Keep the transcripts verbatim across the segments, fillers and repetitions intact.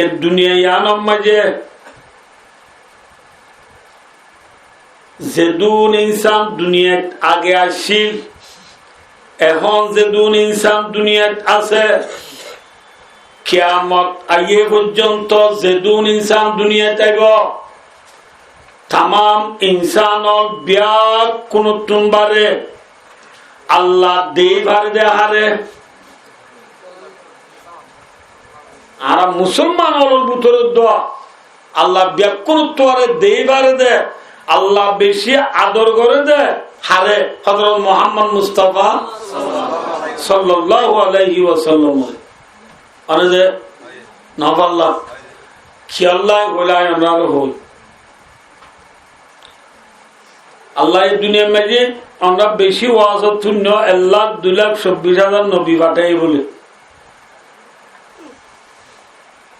E duniyai yíanor maze zedún insán duniyait age accíl, ehón zedún insán duniyait asé, kiyamot aiyé foijjonto zedún insán duniyait aibó, tamam insánor beggúnottún báre Allah dei fare de háre. Añára musolman ókkolor bútore dua Allah beggúnottú aré dei fare de, Allah beci ador goré de, háre Hozorot Muhammod Mustafa sallallahu alaihi wasallam. Ane de, no falla, kiyólla hoilá añára hoi. Allah e duniyar maze añára beci waz tuinno, ek lak dui lak sobbic házar nobi fathaiye bole.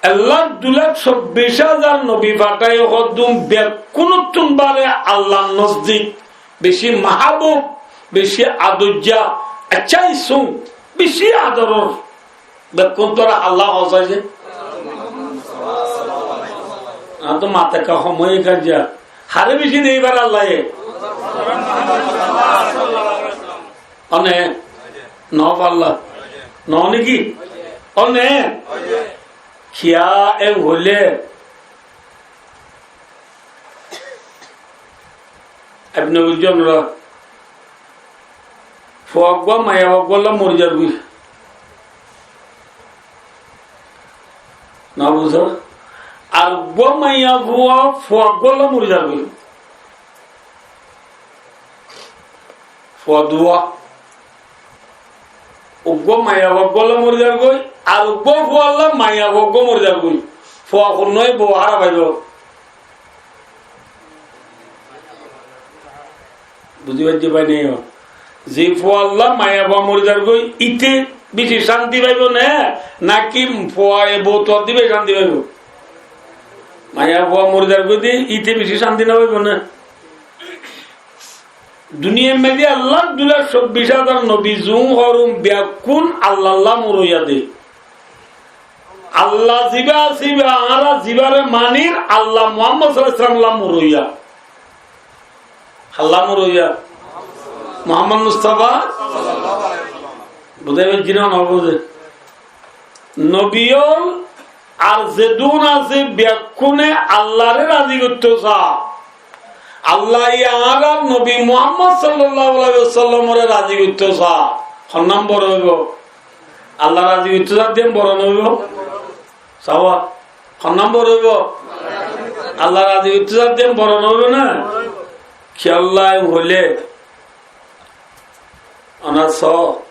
Ek lak dui lak sobbic házar nobi fathaiye hoddún beggúnottún báre Allahr nozdik, beci mahabub, beci adorja, accá isum, beci adoror. Beggún tora Allah hoó saide. Añár to mata ekka hom ói giyé. Háre beci dei fare Allah ye? One, no falla. No niki? One? Kiyá e hoile? Ibne Ujon ra. Fua uggwá maiyafua uggwá olla mori zargói. No buzó? Ar uggwá maiyafua fua uggwá olla mori zargói. Fua duwá. Uggwá maiyafua uggwá olla mori zargói, ar uggwá fua olla maiyafua uggwá mori zargói. Fua kunnoi bou hára faibo? Buzí faijjó bái né? Ze fua olla maiyafua mori zargói, íte beci cánti faibo né, náki fua e bou tuwar di beci cánti faibo? Maiyafua mori zargói de íte beci cánti no faibo né? Duniyar maze ek lak dui lak sobbic házar nobi zun horum beggún Allahlla muroiya de. Allah ziba asé, añára zibare manir, Allah Muhammod sallallahu alaihi wasallam lla muroiya. Allah muroiya. Muhammod Mustafa. Buzí faijjó né no buzí? Nobi ókkol ar zedún asé beggúne Allahre razi goittó sa. Allah ye añárar nobi Muhammod sallallahu alaihi wasallam ore razi goittó sa. Hon nombor óibo? Allah razi goittó sa de boro no óibo? Sawa. Hon nombor óibo? Allah razi goittó sa de boro no óibo né? Kiyólla hoile, Ona so,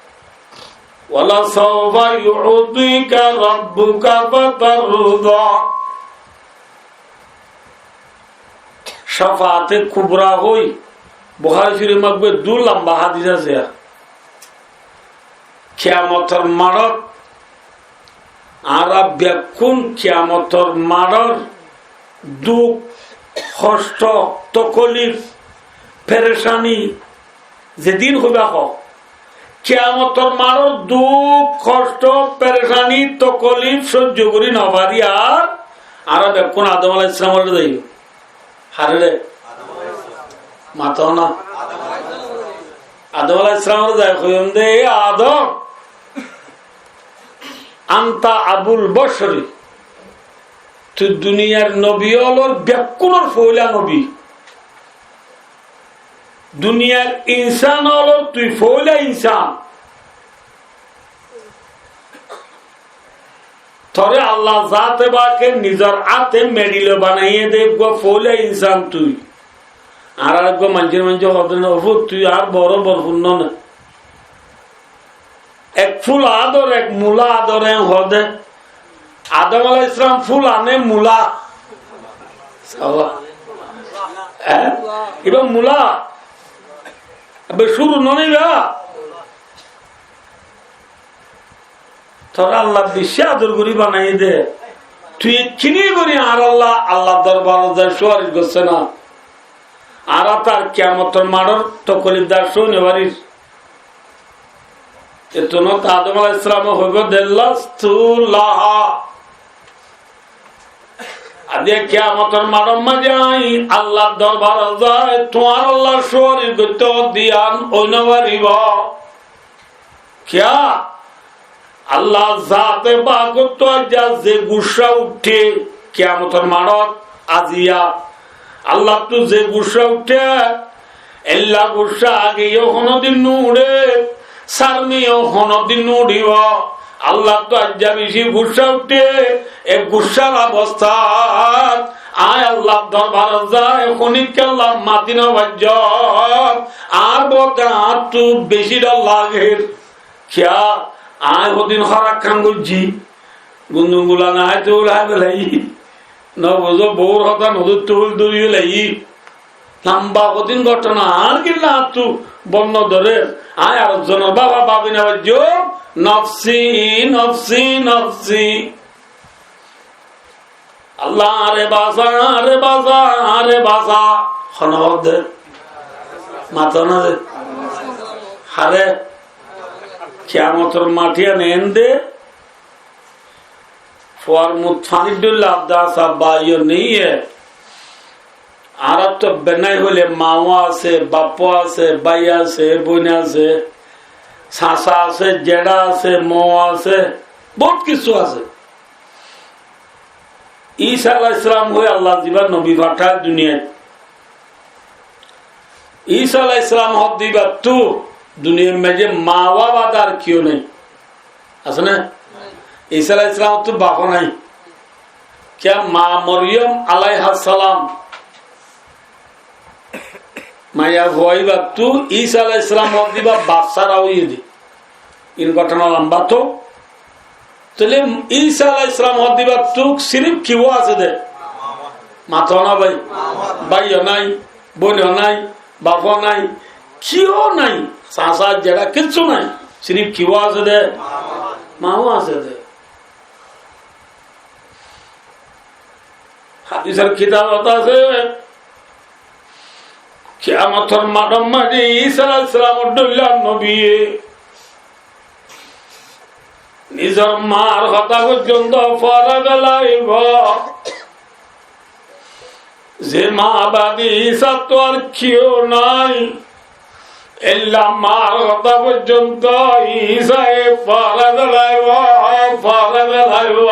"Wala sawfa yu'tika rabbuka fatarda." Shafaate kubra hoi Buhari Shorif maze dui lamba hadis asé. Kiyamotor maçot añára bekkún kiyamotor maçor duk, hosto, tokolif, perecani, zedin hoiba ho, kiyamotor maçor duk, hosto, perecani, tokolif sóijjo gori no fari ar añára bekkún Adom alaihissalam ore zaibo. Hare re? Mato na. Adom alaihissalam ore zai hoiyum de, "E Adom, anta abul bashari, tui duniyar nobi ólor bekkúnor foila nobi. Duniyar insan ólor tui foila insan. Tore Allah zate pake nizor áte meçi loi banaiye de, eggúa foila insan tui." Ar areggúa maincé maincé hoó de, "No, fut, tui ar boro boro fut no ne. Ek ful ador, ek mula ador," en hoó de. Adom alaihissalam ful ne mula? Sawa. Eh? Iba mula. Abe cúru no ne iba? Tore Allah beci ador gori banaiye de. Tui ekkene gori añára Allah, Allah dorbarot zai suwaric gossé na. Añára tar kiyamotor maçor tokolif dar sói no farir. Etún Adom alaihissalame hoibo de, "Lastu laha." Aijja kiyamotor maçor maze añí Allar dorbarot zai tuáñr Allar cúfaris goittó diyan ói no faribó. Kiyá? Allar zate pakottú aijja ze guccá uiththé, kiyamotor maçot aijja Allartú ze guccá uiththé, eilla guccá ageyó honódin no uçé, sámneyó honódin no uçíbo. Allartú aijja beci guccá uiththé, e guccár obostát añí Allar dorbarot zai honíkkalla mati no faijjóm, añár bóte añáttu beci dhor lager. Kiyá? Añí hodin hórak ham goijjí, gundum gula no háito buli hái félaiyi, no buzó, bour hotá no dóitto buli dóri félaiyi. Lamba hodin góthona, añár kiyólla añáttu bon no dórer. Añí ar zonor báfa báfi no faijjóm, nofsi, nofsi, nofsi. Allah, añáre basa, añáre basa, añáre basa. Hone hoódde? Mató na ze. Hare? Kiyamotor maṭiyan eénde, fuar mut fanír dhoilla adda asé, báiyo neiye. Añárattú benái hoilé maó asé, bafó asé, bái asé, bóin asé, sasa asé, jeçá asé, mou asé, bout kissú asé. Isa alaihissalam hoi Allah ziba nobi fatháiye duniyait. Isa alaihissalam hoódde ibattú duniyar maze ma bade ar kiyó nai. Asé né? Isa alaihissalam ottú bafó nai. Kiyá ma Moriyom alaihissalam maiyafua ibattú Isa alaihissalam hoódde iba baf sára óiye dé. In góthona lamba to. Tóile Isa alaihissalam hoódde ibattú sirif kiyó asé dé. Mató na bái. Báiyo nai, bóino nai, bafó nai, kiyó nai. Sasa jeçá kissú nai. Sirif kiyó asé dé. Maó asé dé. Hadisor kitabot asé, kiyamotor maçor maze Isa alaihissalamor dhoilla nobiye nizor mar hotá foijjonto fore félaibo. Ze ma bade Isattú ar kiyó nai, eilla mar hotá foijjonto Isaye fore félaibo, fore félaibo.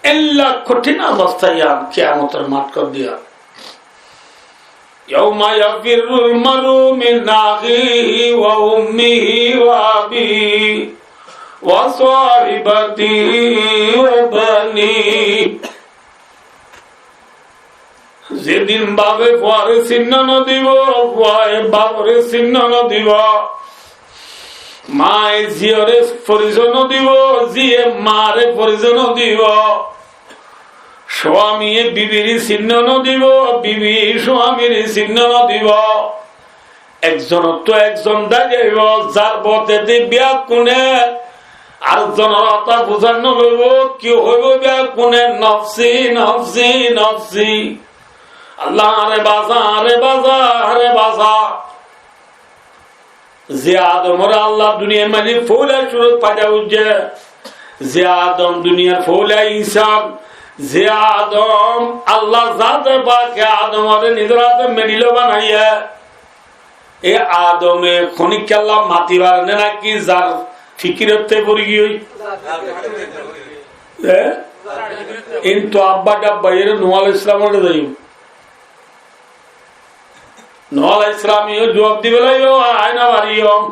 Eilla kothin obosta yián kiyamotor maṭ hoódde yián. يوم يفر المرء من أخيه وأمه وأبيه وصاحبته وبنيه. Zedin bafe fuare sinno no dibo, fuaye bafore sinno no dibo, maye ziyore forisoy no dibo, ziye mare forisoy no dibo, suamiye bibire sinno no dibo, bibiye suamire sinno no dibo. Ekzonottú ekzon dhári óibo, zar bótedi beggúne ar zonor hotá buzá no loibo, ki hoibo beggúne, "Nofsi, nofsi, nofsi." Allah, añáre basa, añáre basa, añáre basa. Ze Adomore Allah duniyar maze foila cúrut foida goijjé, ze Adom duniyar foila insan, ze Adom Allah zate pake Adomore nizor hate medhilo banaiye, e Adome honíkkalla mati fare né náki zar fikirotte fori giyói? E? Kintu abba dabba iyóre Nuh alaihissalamor zaiyum. Nuh alaihissalame yó juwab di félaibo, añí no fariyum.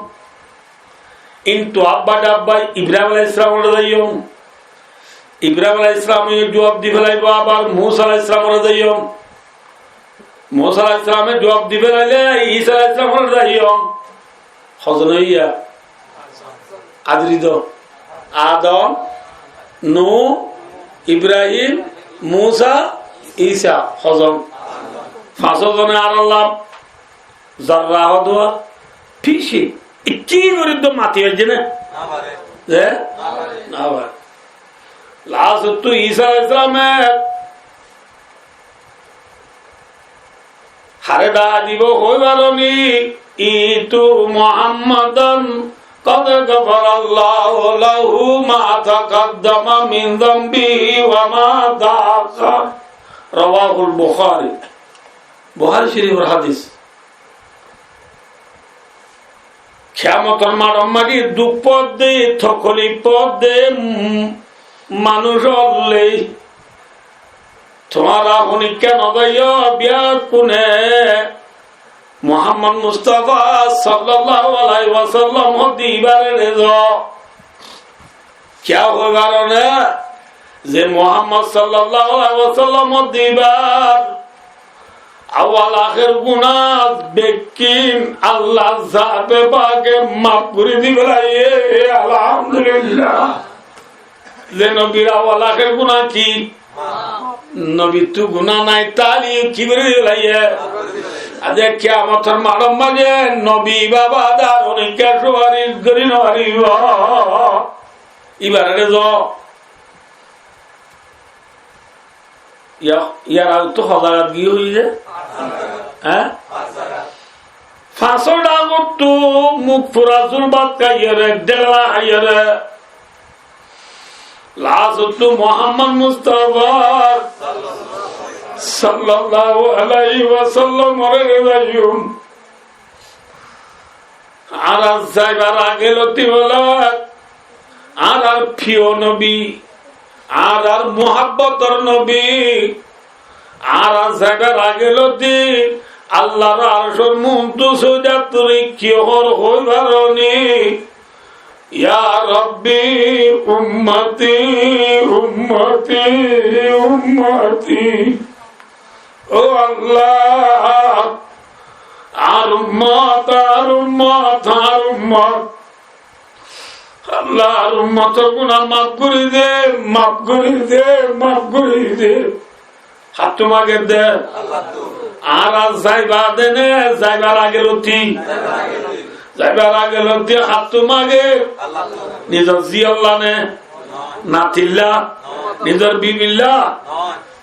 Kintu abba dabba Ibrahim alaihissalamor zaiyum. Ibrahim alaihissalame yó juwab di félaibo, abar Musa alaihissalamor zaiyum. Musa alaihissalame juwab di félaile Isa alaihissalamor zaiyum. Hozon óiye? Adri do. Adom, Nuh, Ibrahim, Musa, Isa, hozon? Fañs zone ar Allah. Zarra hodua, fici, ikki gorí do mati faijje né? Ze? No fare. Last ottú Isa alaihissalame hare dá dibo, hoi faro ni, "Itu Muhammadan قد غفر الله له ما تقدم من ذنبه وما تأخر. رواه البخاري. Buhári Córifor hádis. Kiyamotor maçot maçi duk fodde, tokolif fodde, mm, manúic ókkol. Tuáñra honikká no zaiyó, beggúne Muhammad Mustafa sallallahu alaihi wasallam hoddé ibáre zo. Kiyá hoibar ne? Ze Muhammad sallallahu alaihi wasallam hoddé ibár awal ahér guná bekkín Allah zate pake maf gorí dibar aiyé. Alhamdulillah. Ze nobir awal ahér guná ki? Nobittú guná nái, táile ki gorí dibar aiyé? Aijja kiyamotor maçot maze nobi ibá bade ar honikká sufaris gorí no faribo. Ibáre zo. Yá, yar agottú hozagat giyé hoiyé de? Há? Fañsór dhagottú muk fura zul bát háiyore, dhekla háiyore, lasottú Muhammad Mustafa sallallahu alaihi wasallam ore zaiyum. Añára zaibar age loti bóle, añárar fiyó nobi, añárar muhabbotor nobi, añára zaibar age loti Allahr arcór muúntu sóidat turi ki hoór hoibar ni? يا ربي أمتي أمتي أمتي. Ó Allah, añár ummot, añár ummot, añár ummot. Allah, añár ummotor guná maf gorí de, maf gorí de, maf gorí de. Háttú mager de? Añára zaiba de ne, zaibar age loti? Zaibar age loti háttú mager? Nizor zíolla ne? Natilla? Nizor bibilla?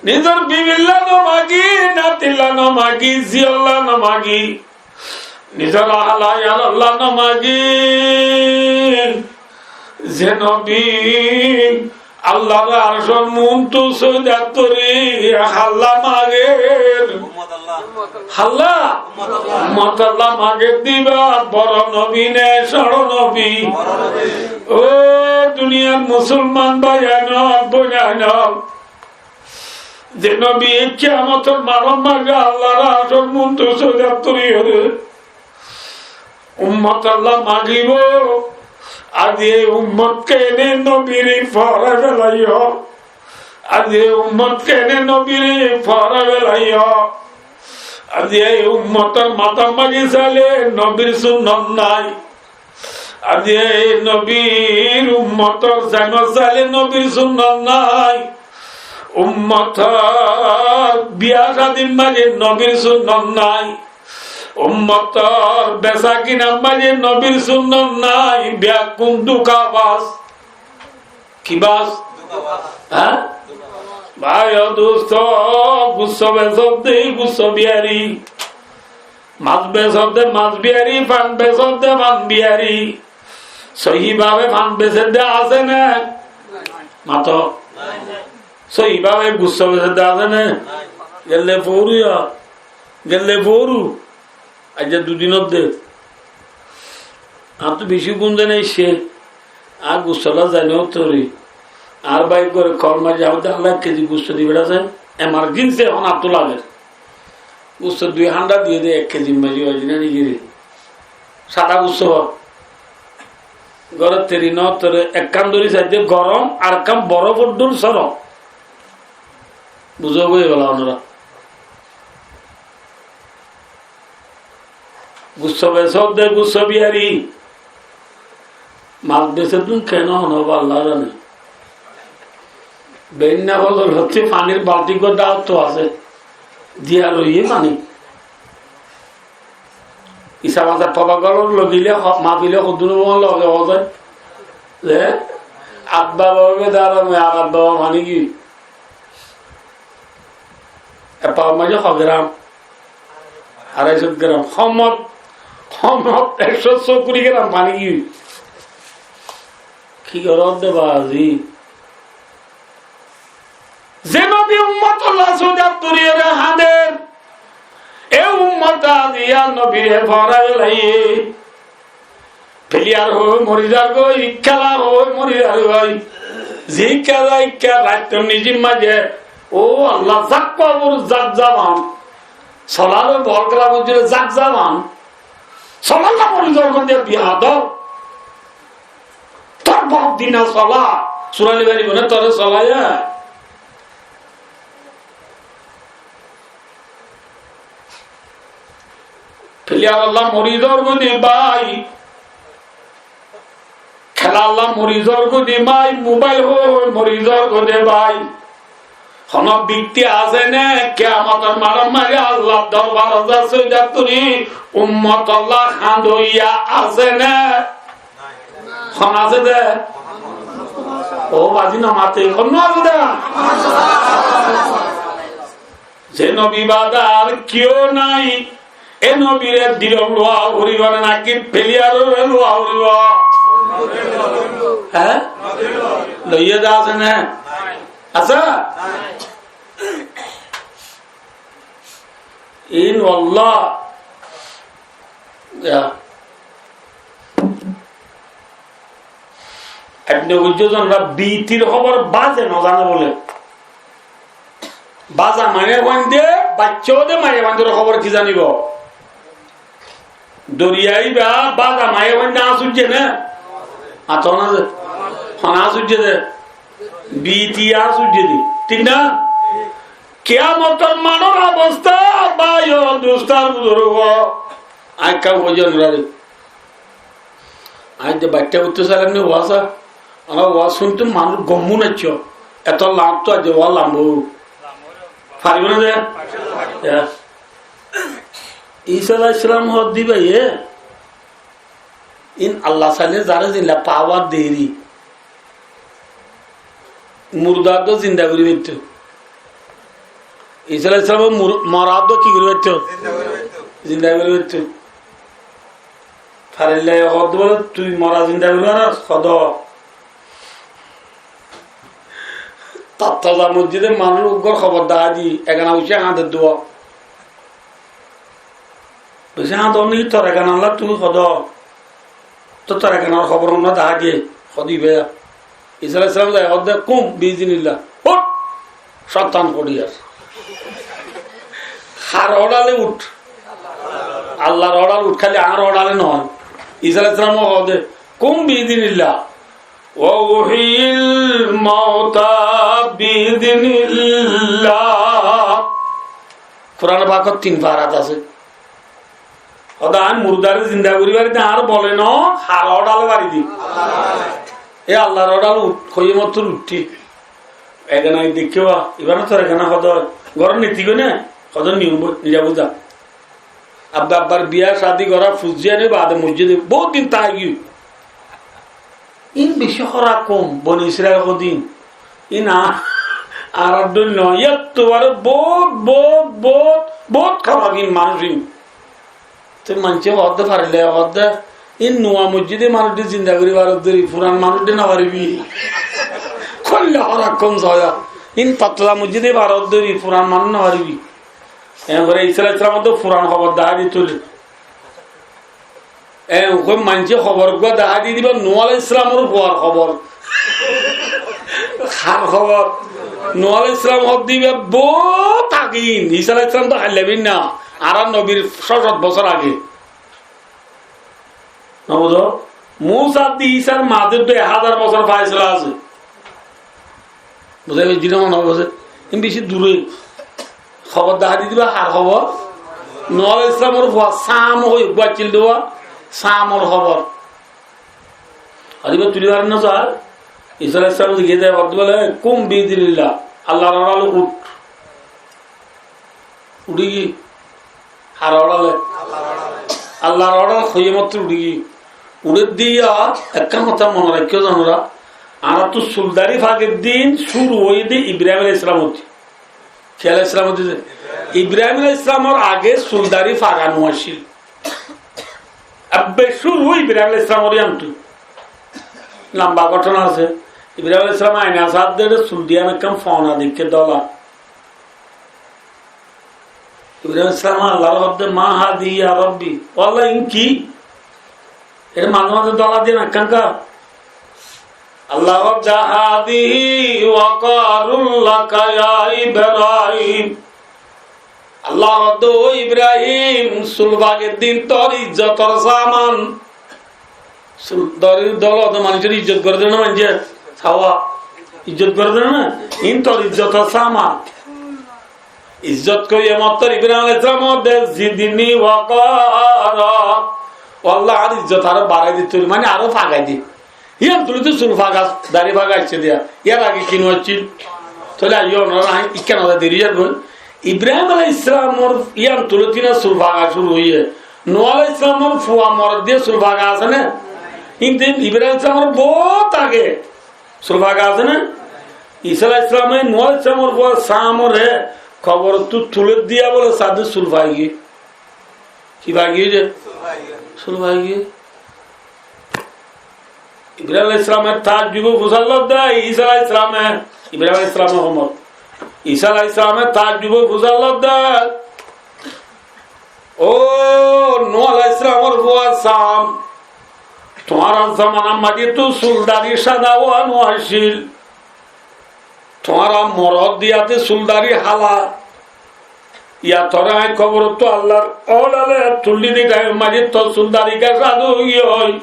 Nizor bibilla no magi, natilla no magi, zíolla no magi. Nizor ahala iyalolla no magi. Ze nobi Allahr arcór muúntu sóidat turi hálla mager. Hálla? Ummot Allah mager diba boro nobi ne cóñço nobi? Ó duniyar musolman báiyain, bóinain, ze nobi kiyamotor maçot maze Allahr arcór muúntu sóidat turi óre, ummot Allah magibo, aijja ei ummot kene nobire forai felaiyó? Aijja ei ummot kene nobire forai felaiyó? Aijja ei ummotor matát maze saile nobir sunnot nái. Aijja ei nobir ummotor zaimot saile nobir sunnot nái. Ummotor biya cádir maze nobir sunnot nái. Ummotor besa kinar maze nobir sunnot nái. Beggún dukabas. Ki bas? Há? Bái ó dustó, gusso besódde, gusso biyari. Mas besódde, mas biyari, fan besódde, fan biyari. Sóhi babe fan besedde asé né? Mato. Sóhi babe gusso besedde asé né? Gelle foru ya. Gelle foru. Aijja dui din ódde. Añáttu beci gúm zane aiccé. Añár gusso loi zai no fari. Añár bái gore kol mari, añár de Allah ek kezi gusso di beçá zai. Emergency ehón añáttu lager. Gusso dui hánda diyé de ek kezi mari, oi zina nigiri. Sada gusso. Gore teri no fari, ekkán dóri saidde gorom, arekkán borof or dóri sorom. Buzó goi bola onora. Gusso besódde, gusso biyari. Mas besedde kene hone óibo Allah zane. Beinna hozol hotte fanir balti gor dawot to asé. Diya loiye fani. Isa masa toba golor logile ho-, mafile hodun óibo loge hoze. Ze? Abba babe dara me ar abba babe fani ki? E paur maze ho gram? Arai cót gram. Homot, homot ekcó sókkuri gram fani ki? Ki goródde bazi? Ze nobi ummotolla sóidat duriyóre hañder, e ummote aijja nobire fórai félaiye. Peliyar hoi mori zargoi, kela hoi mori zargoi. Zikka zaikka raittor nizim maze, o Allah, zak kobur, zak zaban. Solar bol kela bujile zak zaban. Solar la mori zargoi de biyadob. Tor baf dina sola, surali bari mone tore solaiye. Peliyar Allah mori zargoi de bái. Kela Allah mori zargoi de bái, mobail hoi mori zargoi de bái. Hono bekti asé né, kiyamotor maçor maze Allar dorbarot zar sóidat gorí, ummotolla hañdoiya asé né? Hon asé dé? O bazi no mate, hon asé dé? Ze nobi bade ar kiyó nai, e nobire dilot luwa foribo né naki peliyarore luwa foribo? Hé? Loiye de asé né? Asé? In wallah. Ya. Ibne Hujjozon ra bitir hóbor baze no zane bole. Baza maiya bande, bacca de maiya bandor hóbor ki zanibo? Doriya iba baza maiya bande añs uijje né? Añs uijje de. Biti añs uijje de. Thík na? Kiyamotor maçor obosta, bái o dustó buzurgo. Añí ekka hoiyum nari. Añí de baiththá uiththé sailam ni wasa. Añára wasa cúnte manúic gom mone hoiccé. Eto lamba aijja wasa lamba. Faribo na de? Ya. Isa alaihissalam salam hoódde bái, e? In Allah saile zare zilla pawar deri. Murda to zinda gori faitto. Isa alaihissalam mur-, mora to ki gori faitto? Zinda gori faitto. Farile hoódde bole, tui mora zinda gori faros, hoódde. Tattaza mosjide manúic uggwar hóbor dahá di, egana ucá hañder dua. Beci hañdor niki tor egana Allah tui hoódde. To tor eganar hóbor honno dahá diye, hoódde iba. Isa alaihissalam zai hoódde, "Kum bi iznillah." Hut! Cóitan hoçiyar. Har oçale uth? Allar oçale uth, háli añár oçale noó. Isa alaihissalam hoódde, "Kum bi iznillah. Wa uhyil mauta bi iznillah." Kuran pakot tin farat asé. Hoódde añí murdare zinda gori fari de, añár bole noó, har oçale fari de. E Allar oçale uth, hoiye mottor uththi. Egana dekíba, iba no tor egana hoódde, górot neti goi né, hoódde niyum boi, niza buza. Abba abbar biya cadi gora, fuzzi ane bade mosjide, bout din táki giyói. In beci hóraf koum, Boni Israil hodin. In a-, añárar dóilla no, yattu aró bout, bout, bout, bout hóraf in manúic in. Te maincé hoódde farile hoódde, in nuwa mosjide manúic de zinda gori faros dóri, furan manúic de no faribi. Koilla hóraf koum soya. In tattaza mosjide faros dóri, furan manúic no faribi. Eén gorí Isa alaihissalam to furan hóbor dahá di tuli. Eén hoi maincé hóbor uggwá dahá di diba, Nuh alaihissalamor fuar hóbor. Har hóbor? Nuh alaihissalam hoódde iba bout age in. Isa alaihissalam to hailla bin na. Añárar nobir só cót bosór age. No buzó? Musa de Isar maze dui házar bosór faisala asé. Buzá faijjó né mone hoó? In beci dure. Hóbor dahá di diba, har hóbor? Nuh alaihissalamor fua Sam hoi uggwá accíl de, Samor hóbor. Ar iba tuli farer no sar? Isa alaihissalam giyé de hoódde bole, "Kum bi iznillah." Allar oçale uth. Uçí giyé. Har oçale? Allar oçale hoiye mottor uçí giyé. Uçér de ekkán hotá mone raikkó zonora, añárattú suldari fager din cúru óiye de Ibrahim alaihissalam ottú. Ki alaihissalam ottú de? Ibrahim alaihissalamor age suldari faga no accíl. Ebbe cúru Ibrahim alaihissalamor yíanttú. Lamba góthona asé. Ibrahim aláihis salam aina sádde sul diyan ekkán fona deikké dóla. Ibrahim aláihis salam Allar hoódde, "Ma hadihi ya Rabbi?" Ó Allah, in ki? Ere maze maze dóla diyan ekkán ka? Allah hoódde, "Hadihi waqarun laka ya Ibrahim." Allah hoódde, "Ó Ibrahim, sul fagedde in tor izzotor saman." Sul, dóri, dóla de manúcor izzot goré de na maincé? Sawa. Izzot goré de na? In tor izzotor saman. Izzot koi e mottor Ibrahim aláihis salam hoódde, "Zidni waqara." Ó Allah, añár izzot aró barai de tui, mane aró fagai de. Yián tulí to sul faga, dari faga aiccé de. Yar age ki no accíl? Tóile aiyó onora, añí ikká no zai, deri zar goi. Ibrahim aláihis salamor yián tulí to na sul faga cúru óiye. Nuh aláihis salamor fua morot diya sul faga asé né? Kintu Ibrahim aláihis salamor bout age sul faga asé né? Isa aláihis salame Nuh aláihis salamor fua Samore koborottú tulí diya bóle sádde sul fai giyé. Ki fai giyé de? Sul fai giyé. Ibrahim aláihis salame taajjube fusár lodde, Isa aláihis salame, Ibrahim aláihis salame homot. Isa aláihis salame taajjube fusár lodde, "Ó Nuh aláihis salamor fua Sam, tuáñrar zomanar maze to sul dari sada ówa no accíl. Tuáñra morot diya de sul dari hala. Yá tore añí koborottú Allar ólale tulí de thaimor maze tor sul dari gá sada ói giyói."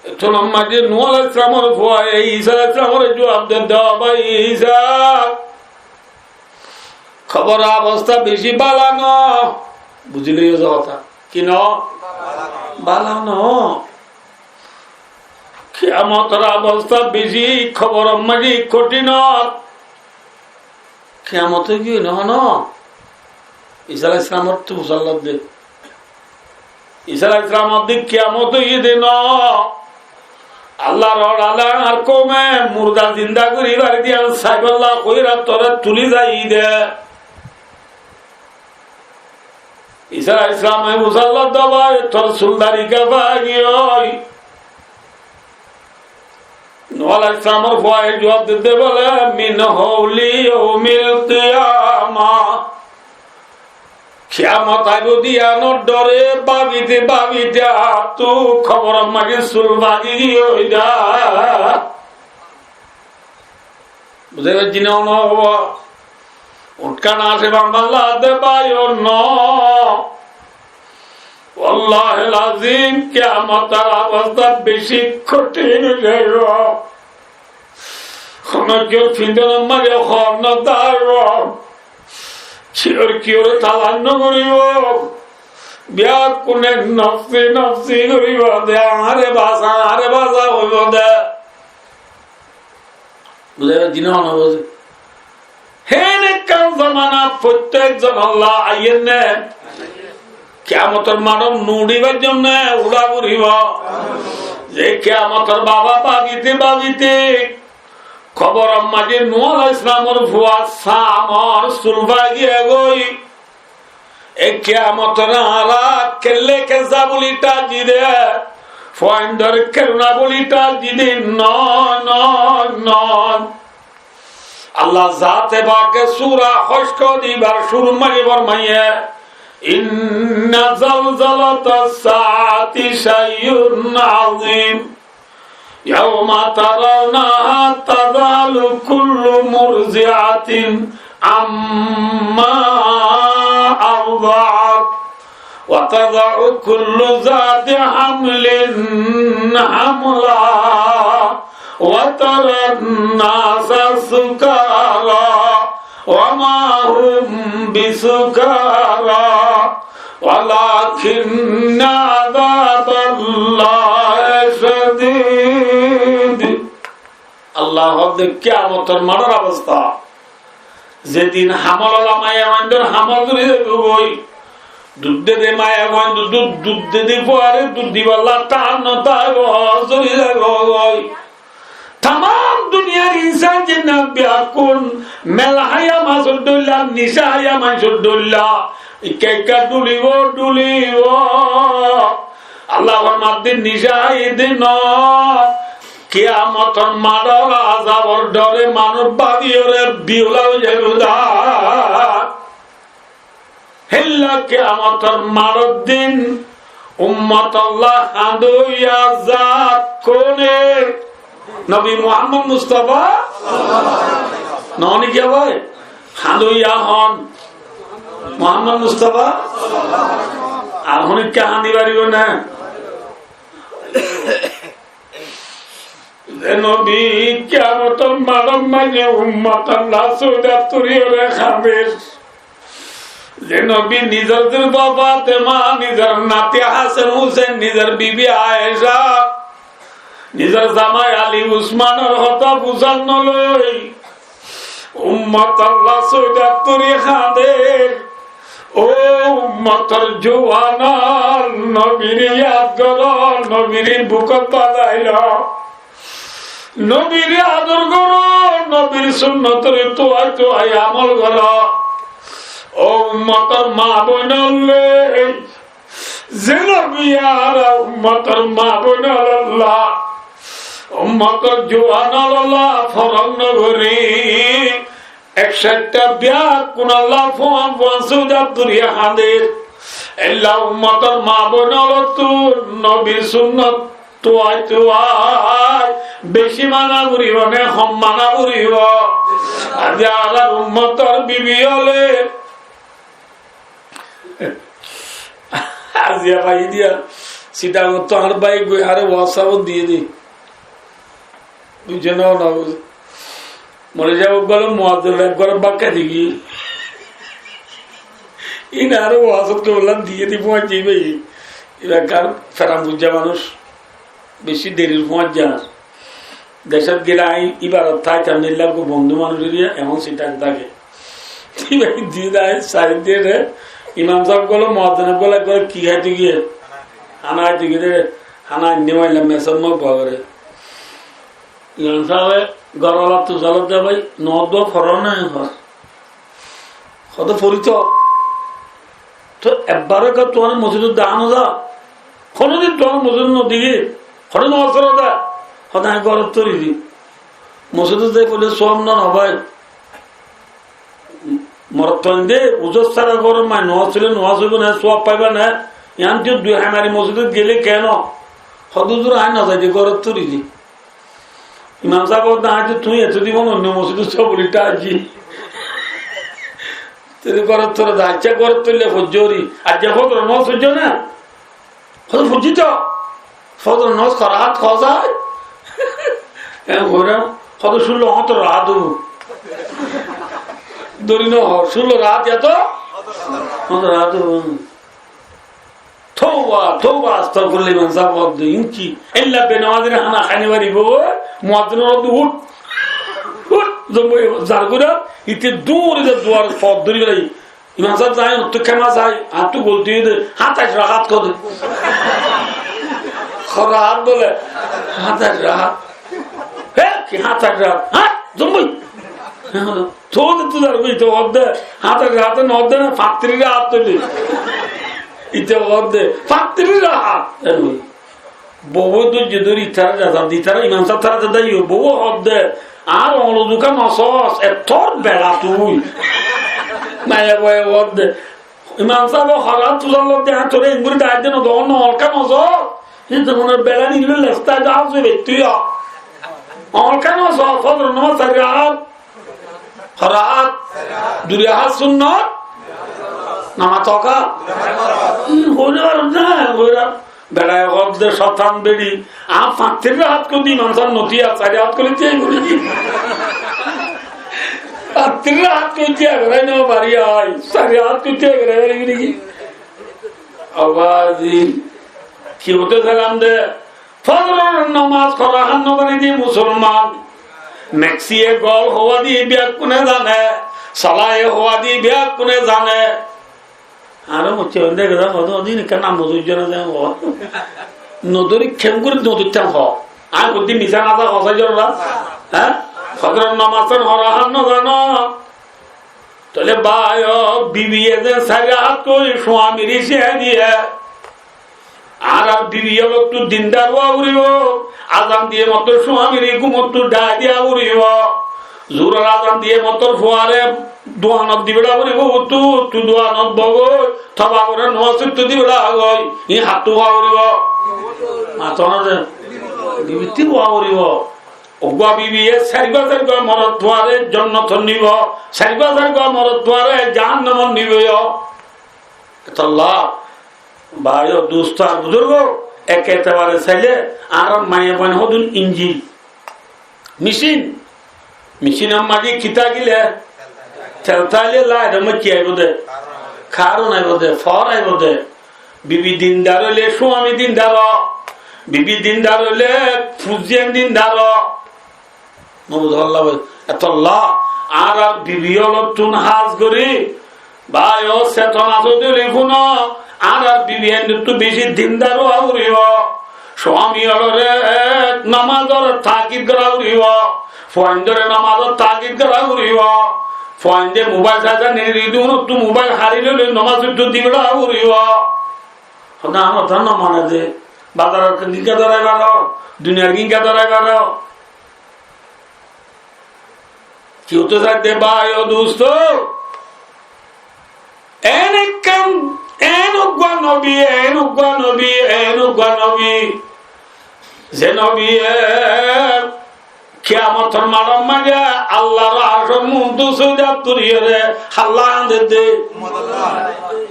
Ettún maze Nuh aláihis salamor fuaye Isa aláihis salamore juab de, "Ó bái Isa, koboror obosta beci bála no." Buzí loiyo de hotá. Ki no? Bála no. Kiyamotor obosta beci koboror maze kothin. Kiyamot ói giyói no, no. Isa aláihis salamor tu fusár lodde. Isa aláihis salam hoódde, "Kiyamot óiye de no. Allar ólale añár koume murda zinda gorí fare de yián saibolla hoiyóre tore tulí zai de." Isa aláihis salame fusár lodde, "Bái, tor sul dari gá fai giyói?" Nuh aláihis salamor fuaye juab dede bóle, "Min hawli yawmil qiyamah." Kiyamot aibo de yiánor dóre bábite bábite añáttu koboror maze sul fagi giyói de. Buzí faijjó né? Uñthkán asé bamballa de bái, ó no. Wallahil azim, kiyamotor obosta beci kothin ói zaibo. Hono kiyór findonor maze hor no táibo. Kiyór kiyóre talas no goribo. Beggúne nofsi nofsi goribo de, "Añáre basa, añáre basa," hoibo de. Buzí faijjó né? Héen ekkán zomanat fottek zonolla aiyér né? Kiyamotor maçot no uçíbar zonne uçá foribo. Ze kiyamotor baba bábite bábite koboror maze Nuh aláihis salamor fua Samor sul fai giyé goi. E kiyamotore añára kelle kessa buli thaijji de, fuaindor keluna buli thaijji de, no, no, no. Allah zate pake sura Hosr ibar cúrur maze formaiye, "Inna zalzalatas saati shay'un azim." يوم ترونها تذهل كل مرضعة عما أرضعت وتضع كل ذات حمل حملها وترى الناس سكارى وما هم بسكارى ولكن عذاب الله شديد. Allah hoódde kiyamotor maçor obosta, zedin hamol ola maiyafuaindor hamol zori zaibo goi, dud dede maiyafuain dud, dud dede fuare dud diballa tan no táibo, zori zaibo goi. Tamam duniyar insan jinnan beggún mel háiya masor dóilla, nisa háiya maincór dóilla, ikká ikká dhulibo, dhulibo. Allah formadde, nicá aiyé de no, kiyamotor maçor azabor dore manúc bágiyoré biula ói zaibo de. Hélla kiyamotor maçor din ummotolla hañdoiya zat kone? Nobi Muhammod Mustafa. Noó né ki bái? Hañdoiya hon Muhammod Mustafa. Ar honikka hañdi faribó né? Ze nobi kiyamotor maçor maze ummotolla sóida turiyoré hañder, ze nobi nizor zurfa Fatema, nizor nati Hasan Husen, nizor bibi Aisha, nizor zamai Ali Usmanor hotá buzán no loi, ummotolla sóida turi hañder. Ó ummotor juwanor, nobire yad goro, nobire bukot bazai lo, nobire ador goro, nobir sunnotore tuwai tuwai amol goro. Ó ummotor ma boinolle, ze nobi añára ummotor ma boinolla, ummotor juwanolla foron no gori, ek saitta biyakkúnolla fuañ fuañ sóida turi hañder. Élla ummotor ma boinottún nobir sunnot tuwai tuwai beci mana goribo né hom mana goribo? Aijja añárar ummotor bibi ókkole aijja fai diya, Sittagottu añár bái goi añáre WhatsApp-ot diyé de. Buijjó né, no buzó? Mole saheb uggwá muazzin uggwá bákka diyé. Ín añáre WhatsApp-ot diyé de, fúañijje bái. Ibá ekkán feran buijja manúic. Beci derir fúañijje añár. Decót gele añí íbarot táitam, éilla bondú manúic eriya ehón Sittang táke. Íba diyé de añí sair diyé de, imam sáb golo, muazzin golo, golo ki háito giyé? Hána háito giyé de, hána ainné mailla mesor mo bogore. Imam sábe gorolattu zalot de bái, no dua foron na hor. Hoó de fori to. Toi ebbar ó tuáñre mosjidot dahá no za. Honodin tuáñre mosjidot no dehí. Honodin no asé de. Hoó de añí górot fori di. Mosjidot zai foille suwab no, no bái. Morot fuain de uzur sára góror maze nomaz foille nomaz óibo né, suwab faiba né. Yián tui dui haimari mosjidot gele kene? Hoó de huzur añí no zai de, górot fori di. Imam sáb hoó de, añí to tuñí eto din fán no, onno mosjidot só buli táki. Tui górot fori de, accá górot foille foijjó ri. Aijja fozoror nomaz foijjó né? Hoó de foijjí to. Fozoror nomaz ho rakat hoó zai? E hoó de, hoó de cullo hótoro rakat óibo. Dóri no hoó, cullo rakat ya to hótoro rakat óibo. Touba, touba, astagfirullah, imam sáb hoó de, ín ki? Éilla benomazire hána hái no faribo, muazzinor hoó de, "Ut, ut, zombo, zar gura," ite dóri de duar fot dóri félai. Imam sáb zai, "Tui kema zai, añáttu golti óiye de, háñtais rakat," hoó de. Ho rakat bole, háñtais rakat. Hé, ki háñtais rakat? Há, zombo. Tóile tui zar goi, ite hoó de, háñtais rakat no hoó de na, fañtiri rakat tóile. Ite hoó de, fañtiri rakat. Bouwe dóijjo dóri itará razar de, itará imam sáb tará de daiyo, bouwe hoó de, añár oñol uzuka no sós, ettór beça tui. Maiyafuaye hoó de, imam sábe ho rakat tuzar lodde, añí tore engori dai de no, dór no, oñol ká no sós. Hín to mone beça nillo lesta de asé bettú yo. Oñol ká no sós, fozoror nomaz sair rakat. Ho rakat? Dui rakat sunnot. Nomaz hoká? Hmm, hoile ar na, hoile. Beçaye hoó de, "Cóitan beçi, añí fañtiri rakat gorí de imam sáb no tiya, sair rakat gorí tiya gorí ki?" Fañtiri rakat gorí tiya gorí no fari, añí sair rakat gorí tiya gorí fari ki? Abazi, ki hoito sailam de? Fozoror nomaz ho rakat no zane de musolman. Meksiye gol hoó de beggúne zane, solaye hoó de beggúne zane. Aró mucce bande geda hoó de, odin ekka nam no dóijjo na de hoó. No dóri kengori no dóittam hoó. Añí hoó de misá na za hoó saijjo na? Há? Fozoror nomaz ho rakat no zano. Tóile bái o, bibiye ze sair rakat gorí suamire cíya diye. Añárar bibi ólottú dindar ówa foribó. Azan diyé mottor suamire gúmottú dháai diya foribó. Zuhuror azan diyé mottor fuare duanot di beçá foribó, uttú, uttú duanot bogói, toba goré nomaz uttú di beçá goi, iín hattú ówa foribó. Mató na de, bibittú ówa foribó. Uggúa bibiye sairgúa sairgúa morot fuare jonnotot nibó, sairgúa sairgúa morot fuare jahannamot nibó. Etolla, báiyo, dustó ar buzurgó, ek etebare sailé, añárar maiyafuain hodún injin, micin, micinor maze kitá gile, tel táile laitor maze ki aibó de? Karent aibó de, fáwar aibó de. Bibi dindar óile suami dindar ó, bibi dindar óile fuain dindar ó. Mobud Allah bái, etolla añárar bibi ólottún hás gorí, báiyo, setona asé dé óile fúno, añárar bibi ólottú beci dindar ówa foribó. Suami ólore nomazor takid gorá foribó, fuaindóre nomazor takid gorá foribó. Fuainde mobail sai sai neri dúnottú mobail hári loile nomaz uttú di beçá foribó. Hoda añár hotá no mane de, bazaror gín kiyá dorai baro, duniyar gín kiyá dorai baro. Ki hoitó saidde báiyo, dustó? En ekkán, en uggúa nobi, en uggúa nobi, en uggúa nobi, ze nobiye kiyamotor maçor maze Allar arcor muúntu sóida turiyóre hálla añdedde.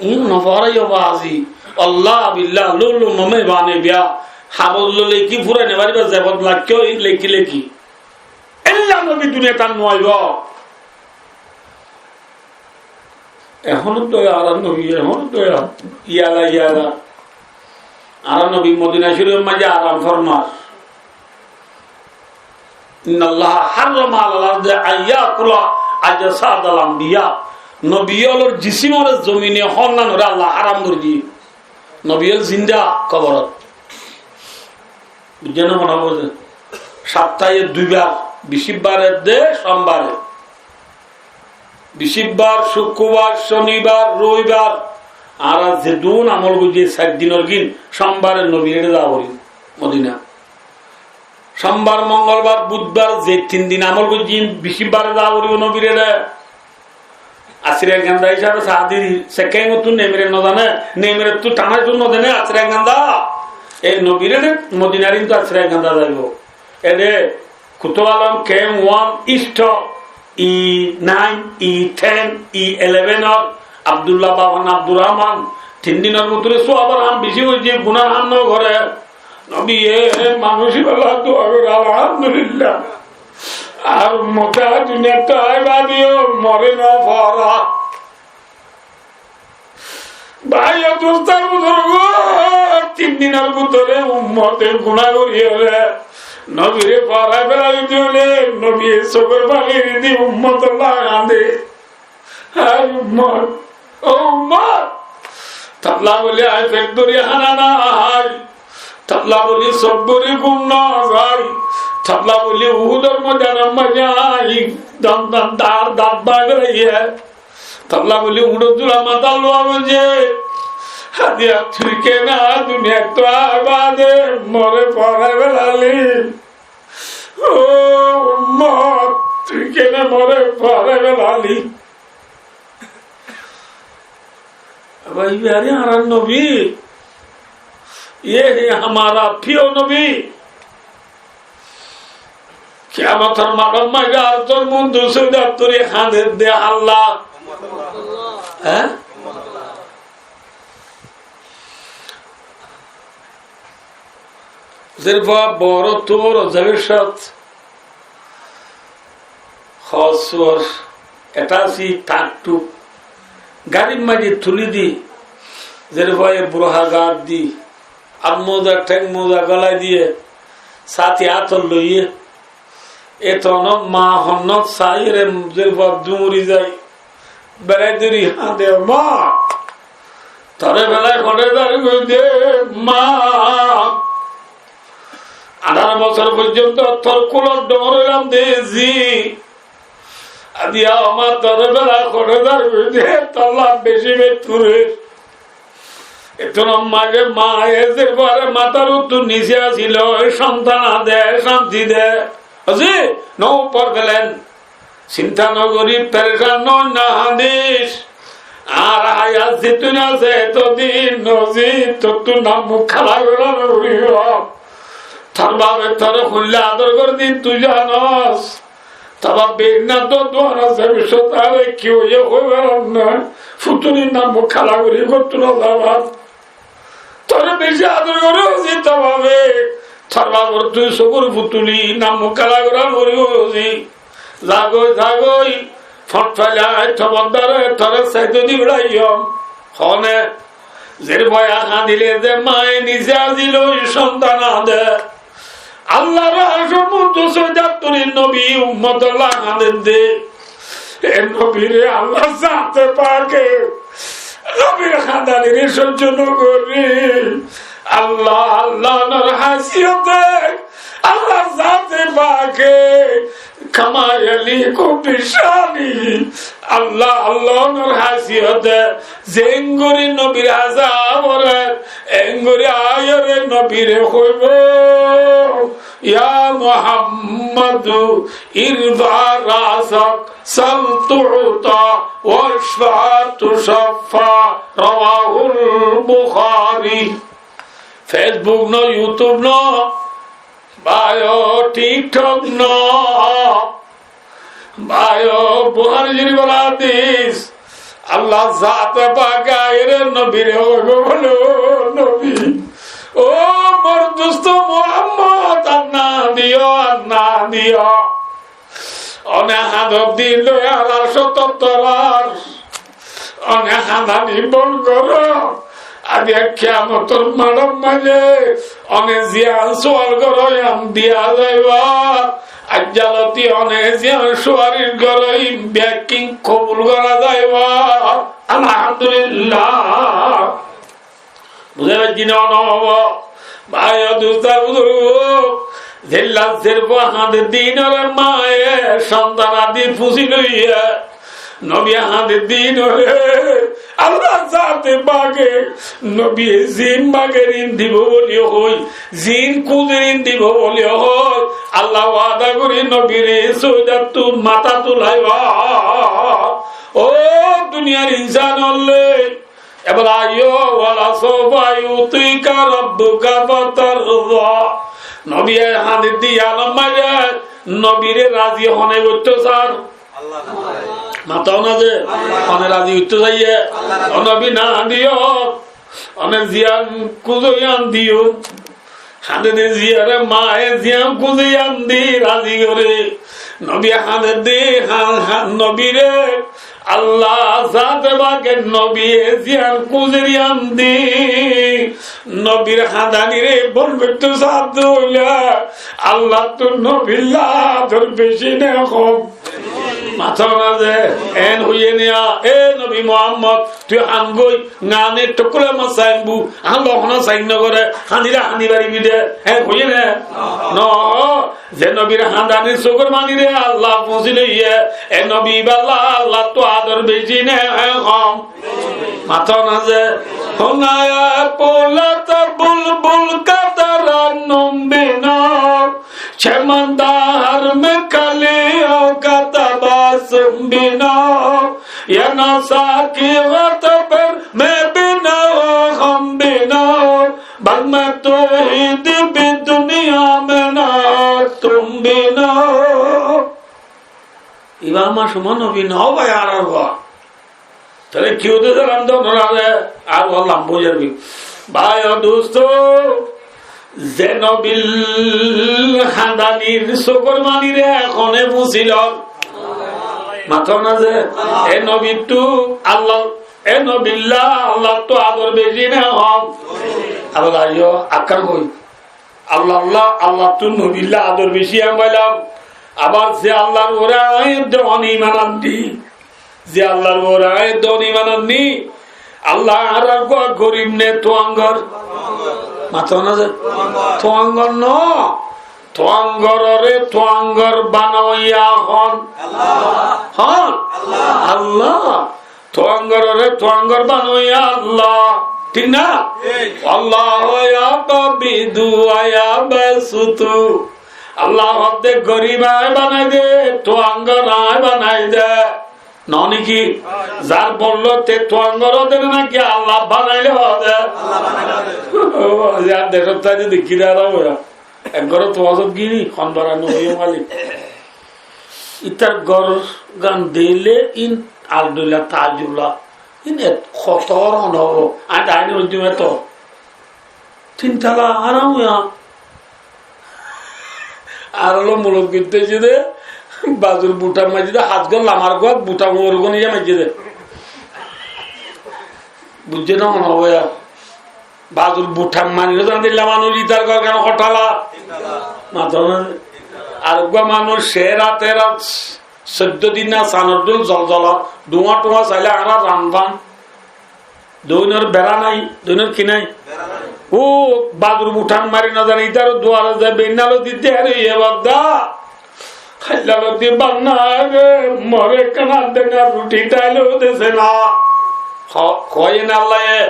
Iín no foráiyo bazi. Allah billah, lulu no mebane biya. Habot loi lekí fúrai no fariba, zebot lakkó, iín lekí lekí. Ella nobi duniyat ar no aibó. Ehón to añárar nobi, ehón to yala yala. Añárar nobi Modina Córifor maze aram formar. Innallaha harrama alal ardi an yakula ajsadal anbiya. Nobi ólor jisimore zomine hónnanoré Allah háram gorí diyé. Nobi ól zinda koborot. Buijjó né, mone buzó? Saptaye duibar, bicibbar edde, sombare. Bicibbar, cukkurbar, conibar, roibar. Añára zedún amol goijjí, sair dinor gín, sombare nobir eçé za foribo Modina. Sombar, mongolbar, budbar, ze tin din amol goijjí, bicibbare za foribo nobir eçé. Asira ganda hísabe saá diri, sekká iñottú nemire no zane, nemirettú tana iñottú no zane, asira ganda. E nobire de Modinar iñottú asira ganda zaibo. Ede Kutub Alom K M one East E nine, E ten, E eleven or Abdullah Baban Abdur Rahman, tin dinor bútore suabar ham beci óiye, gunar ham no gore. Nobiye manúic ibálla dua gore, Alhamdulillah. Ar ummot e duniyat aibá de yó more no fora. Bái o dustó buzurgo, tin dinor bútore ummot e guná goriyóre nobire forai felai diyóre, nobiye sukor fani di ummot olla kande. Hái ummot, ó ummot, tolla buli añí fet dóri hána no hái, tolla buli sób buri gúm no zai, tolla buli Uhudor moidanor maze añí don don dar dar bái beraiyé, tolla buli uñçor zura mata luwa boije. Hadiya, tui kene duniyat aibá de more forai felali? Ó ummot, tui kene more forai felali? Abar ibá añárar nobi, ye hai hamara priyo nobi. Kiyamotor maçor maze ar tor muúntu sóida turi hande de Allah. Há? Zerfua boro tubor zebir sat hosor etasi taktu garir maze tuli di, zerfua e burha gar di, at moza, theng moza golai diye, sati ator loiye, eto no ma honnot saire zerfua duri zai. Berai duri hande, ma, tore felai hone zar goi de, ma. Añçáro bosór foijjonto tor kulot dóñr óilam de, zi. Adiya, o ma, tore felai hone zar goi de, tolla beci beturer. Ettór maze maye ze fuare matár uore nisé asíl, e sontan ade, cánti de. Asé, no problem. Sinta no gorí, perecan no óiyo, no hañdís. Ar hayat zeddin asé, etodin no zí, tottú nam muk kála gorá no foribo. Tor bafe tore hoilla ador gorédde tui zanos. Tor baf beggúne to duan asé, bicót tare ki óiye hoi faron na. Futulir nam muk kála gorí gottú no zaibas. Tore beci ador goré asé tor bafe. Tor bafor tui sógor futuli, nam muk kála gorá no foribo asé. Zagói, zagói, fot failai, tor baf dóri, tore saidodi uçáiyum. Hone, zer fuare hañdile ze maye nisé asíl, e sontan ade. Allar arcor uore sóidattun nobi ummotolla hañdedde. E nobire Allar zate pake nobir hañdanire sóijjo no gorí. Allah, Allah nor haisiyote, Allar zate pake, kama yaliqu bishani, Allah, Allah nor haisiyote, ze engorí nobir azab ore, engorí aiyóre nobire hoibo, ya Muhammadu, irfa rasak, sal tuta, washfa tushaffa. Rawahul Bukhari. Facebook no, YouTube no, bái o, TikTok no, bái o, Buhári Córifor hádis. Allar zate pake aiyóre nobire hoibo bóle, "Ó nobi, ó mor dusto Muhammod, ar no hañdiyo, ar no hañdiyo." One hañdodde loi añárar sóttor torar. One hañdani bon goró. Aijja kiyamotor maçor maze one ziyán sual goró, yián diya zaibo. Aijja loti one ziyán suaric goró, iín bekkín kobul gorá zaibo. Alhamdulillah. Buzá faijjó né? Bái o dustó buzurgó, zella zer fua hañdedde inore maye sontan adi fusi loiye, nobi hañdedde inore Allar zate pake nobiye ziín mager iín dibo bóli hoi, ziín kúzer iín dibo bóli hoi, Allah wada gorí nobire sóidattú matá tulaibo. Ó duniyar insán ókkol, Ebar aiyó, wala sawfa yu'tika rabbuka fatarda. Nobiye hañdedde yián maze nobire razi hone goittó sar? Mató na ze, hone razi goittó saiye? Ó nobi, no hañdiyo. One ziyán kúzo yián diyo. Hañdedde ziyáre maye ziyán kúze yián di razi goré. Nobi hañdedde, ha-, ha-, nobire Allah zate pake nobiye ziyán kúzer yián di nobir hañdanire bon goittó sadde óile Allattú nobilla ador beci né hom? Mató na ze, en hoiyé né, "E nobi Muhammod, tui han goi, ngane tokule ma saimbu, han lo hono sain no gore, hanile hani baribi de," en hoiyé né? No. Ze nobir handanir sógor manire Allah fusi loiye, e nobi balla Allattú ador beci né hom? Mató na ze, "Hona ya polata bulbul ka tarannum bino, cheman dahar mein kaliyon ka tabassum bino, ye nasha ki wata per mein bino hum bino, bad mein tu hi di bi duniya mein na tum bino." Ibá añár cúmor nobi no bái, añárar fua. Tóile ki hoité sailam de onorare, ar ó lamba ói zargói. Bái o dustó, ze nobil handanir sógor manire hone fusilor? Mató na ze, e nobittú Allah, e nobilla Allattú ador beci né hom? Abar aiyó, akkán hoi. Allah, Allah, Allattú nobilla ador beci añí failam. Abar ze Allar uore añí de one iman anní, ze Allar uore añí de one iman anní, Allah añárar fua gorib né tuangor? Mató na ze? Tuangor no. Tuangorore tuangor banoiya hon? Hon? Allah. Tuangorore tuangor banoiya Allah. Thík na? Thík. Wallahu yaqbidu wa yabsutu. Allah hoódde gorib aññí banai de, tuañgor aññí banai de. Noó niki? Zar bolló te tuañgor hoódde náki Allah banailé hoódde? Allah banailé hoódde. Ó, yar decót táki dekí de añára óya. Ek gór tuañgor gini, hon bara no óiye malik. Ítar gór gán deilé ín aldhoilla taajjub la. Ín et hotór hon óibo. Aññí daáni hoijjum eto. Tin tala añára óiya. Ar olo muluk goittó aijjé de, bazur buthar maijjé de, hás gór lamar gór buthar uor gón iye maijjé de. Buijjó na hon óibo ya? Bazur buthar mani no zane dilla manúic ítar gór gán hotala. Mató na. Ar uggúa manúic céra tera soiddó din na sanor dul zolzola, dhuá thuá sailé añára ran fam. Doinor bera nai, doinor ki nai? Bera nai. Ó, bazur buthar mari no zane, ítar duare zai beinna loi dite, "Are, iye badda, háilla loi di banna re, more ekkán addenna ruthi thaile dese na." Ho-, hoiye na Allah ye?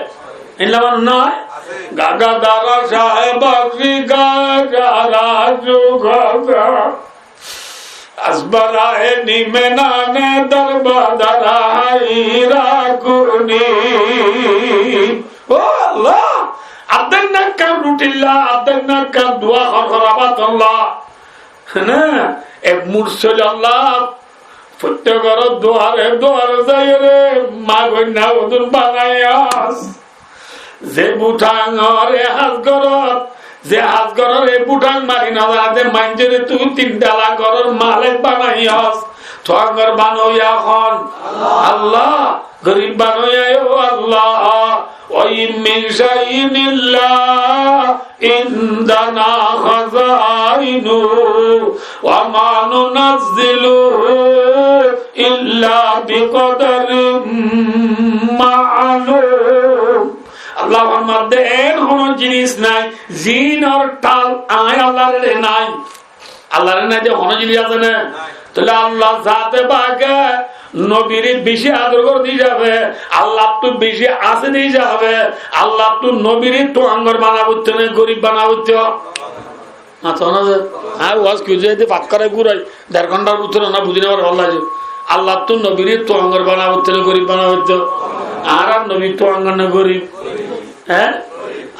Illa man nai? Asé. Gagadara Saheb Bakri Gagadara Jugada. Asbara e nime nane darbadara haira kuni. Ó Allah, addenna ekkán ruthilla, addenna ekkán duá hor hor abat Allah. Hene, ek mursil Allah, fottí góror duare duare zaiyóre, ma goinna udun banaiyas. Ze buthang or e hás górot, ze hás góror e buthang mari no zane de maincóre tui tin tala góror malek banaiyos, tuañgor banoiya hon? Allah. Allah. Gorib banoiya, ó Allah. Wa in min shay'in illa indana khazainuhu wa ma nunazziluhu illa biqadarin ma'lum. Allah formadde, en hono jinis nai, zinor thal añí Allahr re nai. Allahr re nai de hono jinis asé né? Nai. Tóile Allah zate pake nobire beci ador gore de hísabe, Allahttu beci asé de hísabe, Allahttu nobire tuañgor bana foitto né, gorib bana foitto? Mató na ze? Añár waz ki hoiye de, fakkare gurai, der gonthar bútore na buzi no fare, Allah ze. Allahttu nobire tuañgor bana foitto né, gorib bana foitto? Añárar nobi tuañgor na gorib? Hé?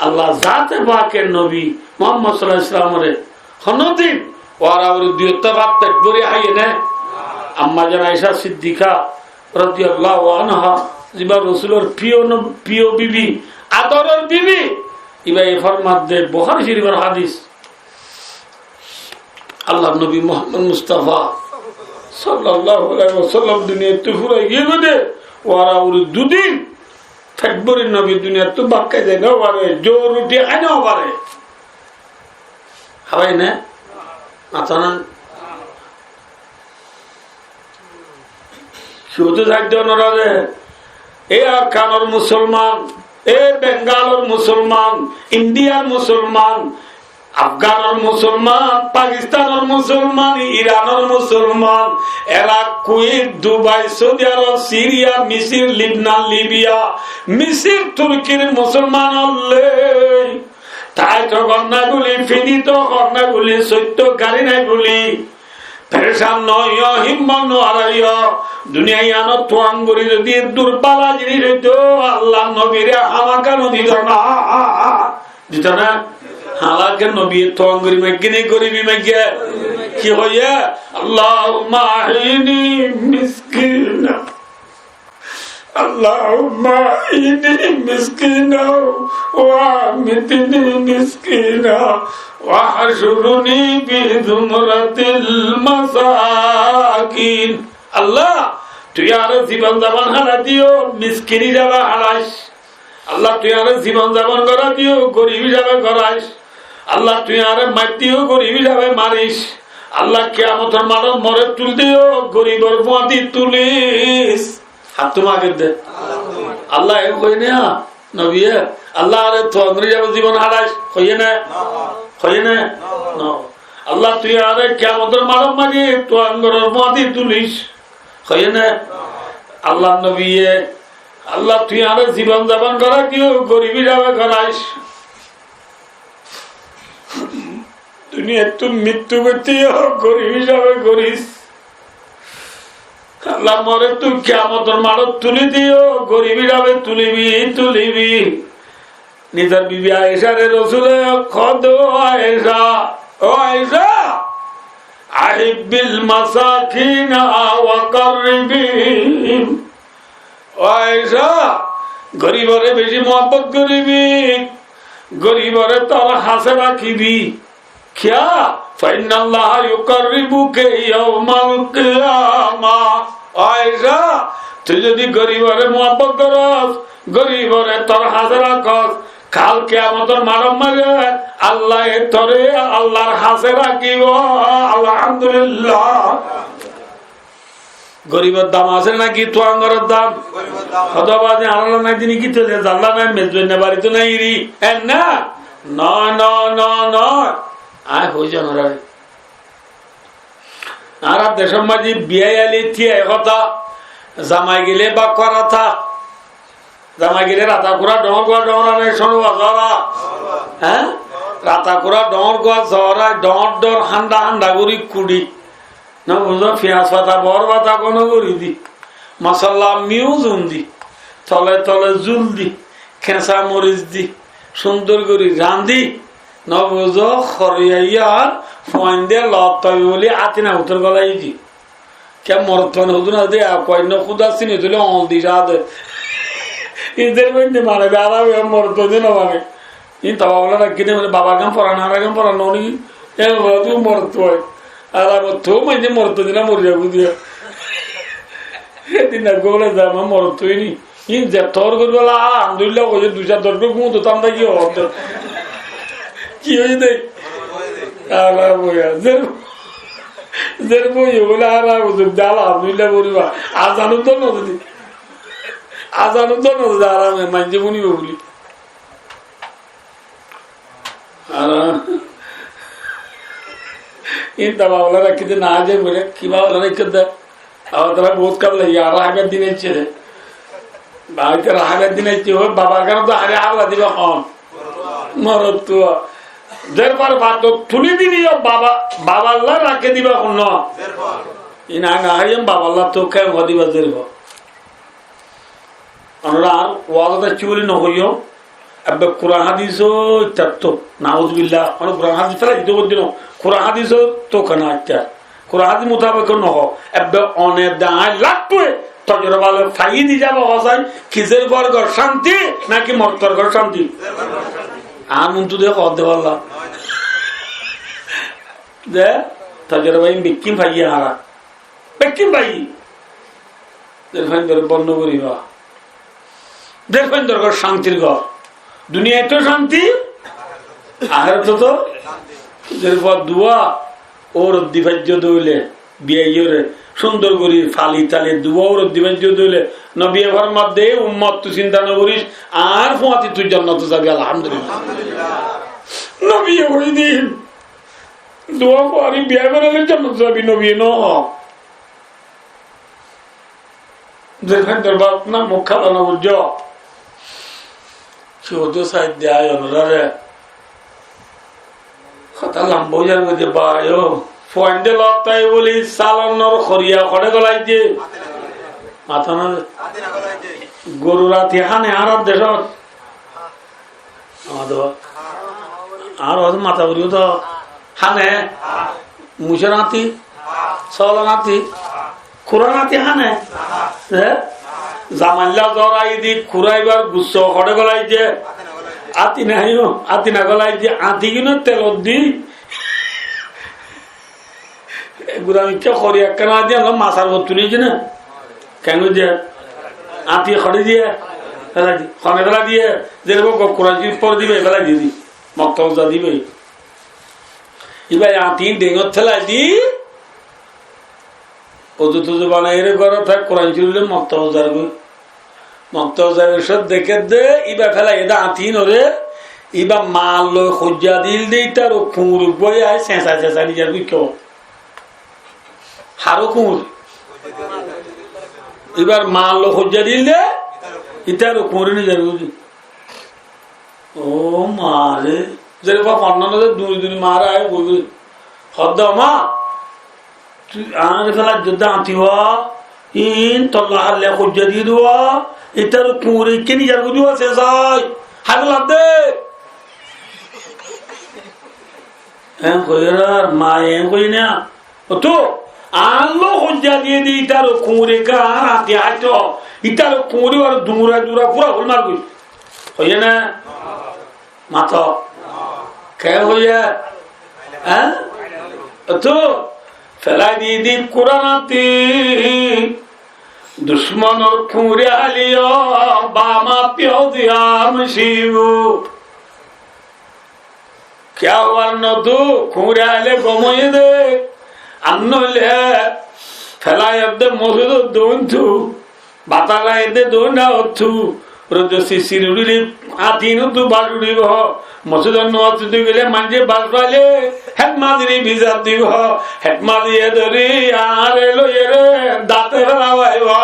Allah zate pake nobi Muhammad sallallahu alaihi wasallam re honodin uara uri duiyottú bát feth bóri háiye né? Amma zan Aisha Siddika radiyallahu anha, ziba Rosulor piyo no-, piyo bibi, adoror bibi, iba e formadde, Bukhari Shorifor hadis. Allahr nobi Muhammad Mustafa sallallahu alaihi wasallam duniyattú furai giyé goi de, uara uri dudin feth bóri nobi duniyattú bát hái zai no fare, zor ruthi hái no fare. Hábai né? Mató na? Cúde saidde onora de, e Arkanor musolman, e Bengalor musolman, Indiyar musolman, Afganor musolman, Pakistanor musolman, Iranor musolman, Erak, Kuwait, Dubai, Saudi Arab, Siriya, Misir, Libnan, Libiya, Misir, Turkir musolman ókkol. Tái to gor nai buli, fidi to gor nai buli, sóit to gari nai buli, perecan no óiyo, himmot no háraiyo. Duniya iyanot tuañgori zodi eddur bála jinis óito, Allahr nobire hámaká no dito na. Dito na? Hálake nobiye tuañgori maigge né goribi maigge? Ki hoiye? Allahumma ahyini miskina. اللهم أحيني مسكينا وأمتني مسكينا واحشرني في زمرة المساكين. Allah, tui añáre zibon zabon hárai diyo, miskin hísabe hárais. Allah, tui añáre zibon zabon gorai diyo, gorib hísabe gorais. Allah, tui añáre maitte diyo, gorib hísabe maris. Allah, kiyamotor mazot more tuli diyo, goribor fúañti tulis. Háttun mager de. Allah e hoiye né, nobiye, Allah añáre tuañgori hísabe zibon hárais, hoiye né? Hoiye né? No. Allah, tui añáre kiyamotor mazot maze tuañgoror fúañti tulis, hoiye né? Allah nobiye Allah, tui añáre zibon zabon gorai diyo, gorib hísabe gorais. Duniyaittú mrittu goitté yó gorib hísabe goris. Allah, more tui kiyamotor maçot tuli diyo, gorib hísabe tulibi, tulibi. Nizor bibi Aishare Rosule hoó de, "Ó Aisha, ó Aisha, ahibbil masakina wa qarribihim." Ó Aisha, goribore beci muhabbot goribi, goribore tor hase rakibi. Kiyá? Fa innallaha yuqarribuki yawmal qiyamah. Ó Aisha, tui zodi goribore muhabbot goros, goribore tor hase rakos, kal kiyamotor maçot maze Allaye tore Allar hase rakibo. Alhamdulillah. Goribor dam asé né náki tuáñgoror dam? Goribor dam. Hoto baade añára nái dini ki tole zalla nái mezbain na bari to nái ri. En na? Noó, noó, noó, noó. Añí hoói zon añára. Añára decór maze biyai aile tiyai hotá, zamai gele bak kora tha. Zamai gele rata kura dhoóñr gua dhoóñr ane cóñr bazara. Hé? Rata kura dhoóñr gua zora dhoóñr dhoóñr hánda hánda gori kuri. Nó buzó, fiyas fata, bor fata gono gori di. Mosolla miuzum di. Tole tole zul di. Kesa moris di. Cúndor gori randi. Nó buzó, horiyaiyar fuainde lot toibo buli átina utor golai di. Ke morot fán hodu na de, a kuainno kuda sini tuli oñl di za de. Ider mane de mane de, añára morot fán de no mane. In taba bola rakí de mane, babar gán foran, añárar gán foran no ni. E baba, tui morot fán. Añára morot fán, mane morot fán de na mori zaibo de. Edin na gole zama morot fán ni. In ze tor gori bola, alhamdulillah, koi ze dui sar doc gori gúm to tanda ki hoó de. Ki óiye de? Añára boya. Zer Zer boi óile añára buzur de alhamdulillah boliba. Azan ot no dede. Azan ot no dede, añára mainze funibo buli. Añára inta babala rakí de na, aje bole ki babala rakí de. Abar tara bout kam lage, añára agar din aiccé de. Bái, tara agar din aiccé, oi babar gán to añáre abla diba hon. Morotfua. Zerfar fato tuli dile yó baba, baballa rakí diba hon no. Ina na haiyam baballa to kem ho diba zerfar. Onora ar waz ot aiccí buli no hoiyó. Ebbe Kuran hadis o ittáttu, nauzubillah, mane Kuran hadis félai dito hoddino, Kuran hadis o to kana ittá. Kuran hadis mutabek no ho. Ebbe one dañai lattue tojroba loi faiyí di zaibo hosai, ki zerfar gor cánti, naki morotfar gor cánti? Añár muntu de hoó de balla. De, tojroba in bekkín faiyí añára. Bekkín faiyí. Zerfaindor bonno goriba. Zerfaindor gor cántir gor. Duniyait to cánti, ahératot to. Zerfar dua, óurat di faijjo de óile, biyaiyore cúndor gori fali tali dua óurat di faijjo de óile, nobiye formade, ummot tui sinta no goris, añár fuañti tui jonnot zabi, alhamdulillah. Nobiye hoiyé de, dua fori biyai gorile jonnot zabi, nobiye no. Zerfaindor baf na muk hála no buijjó. Ki hoddúr saidde ai onorare. Hotá lamba ói zar goi de bái o. Fuainde lottai buli salonor horiya hoçé golai de. Matá no de. Gorur ati háne añárar decót. Añár hoó de mata goribo to háne, mucór ati, sóolor ati, kurar ati háne. He? Zamailla zor aiyé de kuraibar gusso hoçé golai de. Ati nai o, ati no golai de, ati gín telot di. Gura mikká hori ekkán ati añára masar uore tuli di na. Keén goijje? Ati hoçé diye? Félai di. Hone félai diye? Zerfar gor Kuran Corif fore diba, félai diye di. Moktob za diba. Iba ati dengot félai di. Uzu tuzu banaiyore górot táke, Kuran Corif loi moktob zar goi. Moktob zar goi, sót deké de, iba félai de ati nore, iba mal loi hoijja dil de, itar kuñur uggwá ai, sesai sesai nizar goi kiyó. Haró kuñur. Ibar mal loi hoijja dil de, Ítara kuñri nizar goi. Ó maaré, zere ba fannán de duri duri maaré, aiyó boi boi. Hoddé, "Ó ma, tui añáre félai diyé de añtí wa, iín tolla halle hoijja diyé de wa, ítara kuñri ke nizar goi de wa, se sai, hái félai de." Eén hoiyé ar maye eén hoiyé na. Ottu, añálla hoijja diyé de, ítara kuñri ká añár añtí háito, ítara kuñri ar dura dura fura hol mar goi. Hoiyé na? Mato. Ke hoiyé? Eén? Ottu, félai diyé de Kuran añtí, ducmonor kuñri háliyo, bama piyo diya musibo. Kiyá hoór nottu, kuñri aile gom óiye de, ar noóile félai edde mosjidot dóin tu, batar edde dóin na ottu, roddor sisir uçile añtí nottu bac uçibo, mosjidot nomaz foçibolla maincé bac faile, hedmadiri bizar dibo, hedmadiriye dóri añáre loiyóre date félaibo.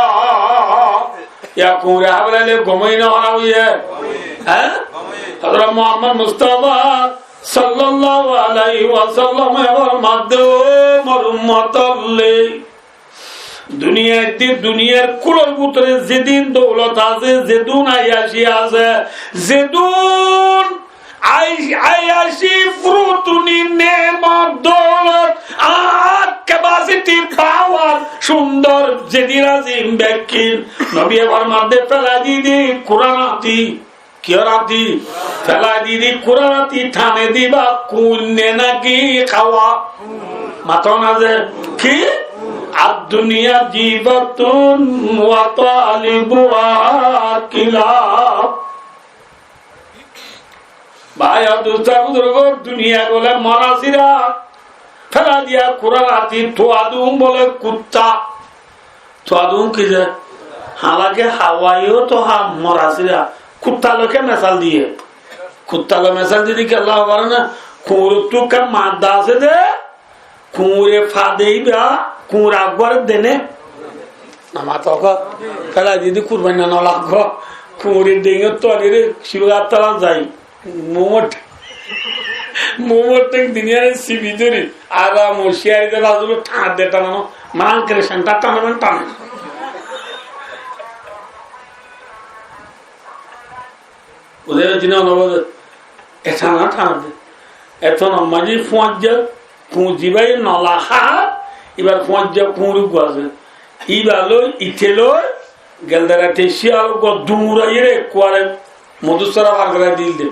Yá kuñri hái félai le gom óiye né hóraf óiye? Eén? Hozrot Muhammod Mustafa sallallahu alaihi wasallam e formar de, "Ó mor ummotollá, duniyait de, duniyar kúlor bútore zedún doulot asé, zedún ayaci asé, zedún ai-, ayaci, furutuni, neemot, doulot, ar capacity, power, cúndor, zedún asé bekkún." Nobiye formar de, "Félai diyé de Kuran añtí." Kiyór añtí? Félai diyé de Kuran añtí, tane diba kuñri né náki kawa? Mato na ze. Ki? "Ad-dunya jifatun wa talibuha kilab." Bái ar dustó buzurgo, duniya bóle mora sira. Félai diya Kuran añtí, tuadún bóle kutta. Tuadún ki ze? Halake hawaiyó to há mora sira. Kutta loi ke mesal diye. Kutta loi mesal diyé de ki Allah fare na, kuñrottu ke madda asé de, kuñre fade íba, kuñr aguwar dene. Namato ko, félai diyé de kurbainna no laggo. Kuñre denge tolire, sibe gattola zai. Mumot, mumot teng duniyare sibi dóri, aram o ciyari de lazulu tán de tanano, marang kere santa tanaban tane. Ude dina no bode, e tana tán de. Eto no maji fuajja, kuñr zibai nola ha, ibar fuajja kuñr guaze. Iba loi, ite loi, Geldera te ciyar uggwá duñraiyére ekkuware modusara bar gorí dil de.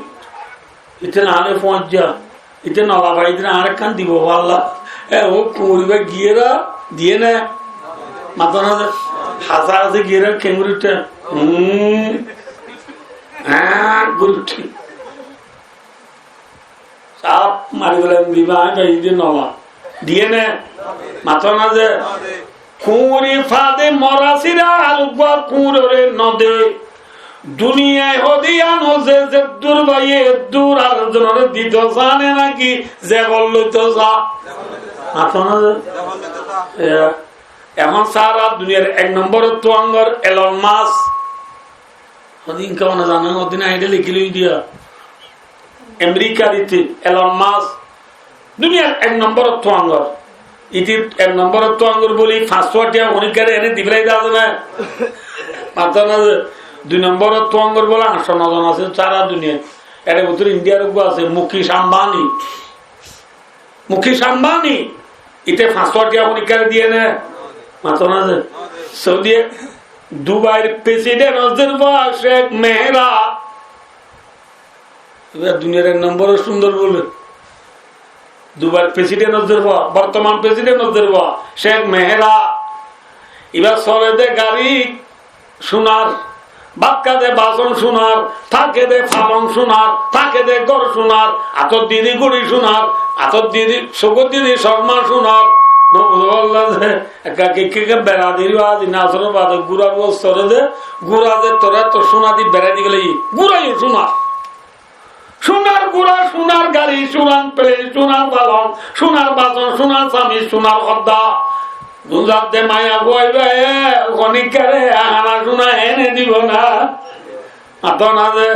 Ite na ale foñjja, ite na labai, ite na arekkán dibo balla. E, ó kuñriba giyéra, diyé né? Mató na ze? Hasá hasé giyéra kengori utte. Hum. Há, gori utte. Saf mari felaiyum diba, aññí faiyí de nola. Diyé né? Mató na ze? Kuñri fade mora sira algua kuñrore no de. Duniyai hode yián ze zeddur faiye eddur ar zonore dito sa né naki zebol loito sa? Mató na ze? Ehón sára duniyar ek nombor tuangor Elon Musk. Hodin ke mane zano, hodin aññí de lekí loi diya. Amerikar ite Elon Musk, duniyar ek nombor tuangor. Ite ek nombor tuangor buli fañs cót tiya honikkáre ene di felai de asé né? Mató na ze? Dui nombor tuangor buli añcto no zon asé sára duniyat. Ere bútore Indiyar uggwá asé, Mukesh Ambani. Mukesh Ambani, ite fañs cót tiya honikkáre diyé né? Mató na ze? Saudi, Dubair president ozzer fua Sheikh Mehera. Iba duniyar ek nombor cúndor buli. Dubair president ozzer fua, bortoman president ozzer fua Sheikh Mehera. Iba sole de gari, sunar, bát há de bason sunar, táke de falong sunar, táke de gór sunar, átot diyé de gúri sunar, átot diyé de, sógot diyé de sosma sunar. No buzó falla ze, ekka kekke ke bera diri bazi nasoro bade gúra bo sore de, gúra ze tore to suna di bera di gele, gúra yo sunar. Sunar gura, sunar gari, sunar plane, sunar balon, sunar bason, sunar sami, sunar hodda. Gunzar de maya fuaiba e, honikkáre ahana suna ene dibo na. Mató na ze,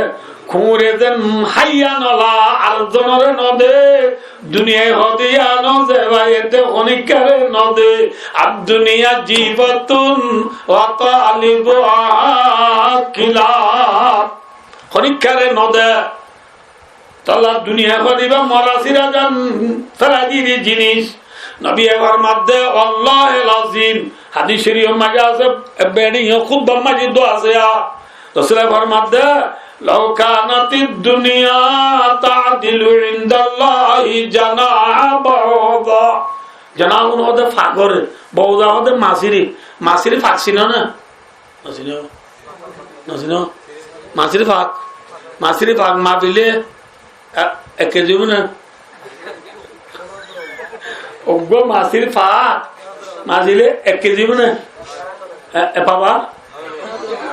kuñre ze háiya nola, ar zonore no de, duniyai hoó de yían ze bái, ete honíkkare no de, ad-duniya jifatun wa talibuha kilab. Honíkkare no de. Tolla duniyai hoó de ibá mora sira zan félai diyé de jinis. Nobiye formadde, wallahil azim, hadis córif or maze asé, e beçi yo kútbar maze dua asé ya. Rosule formadde, "Law kanatid dunya ta'dilu indallahi janaha ba'uda." Janaha hoó de fak ore, ba'uda hoó de masiri, masiri fak sino né? Masiri, masiri, masiri fak, masiri fak mafile, e-, ek kezi óibo né? Uggwá masir fak mazile ek kezi óibo né? E, e baba,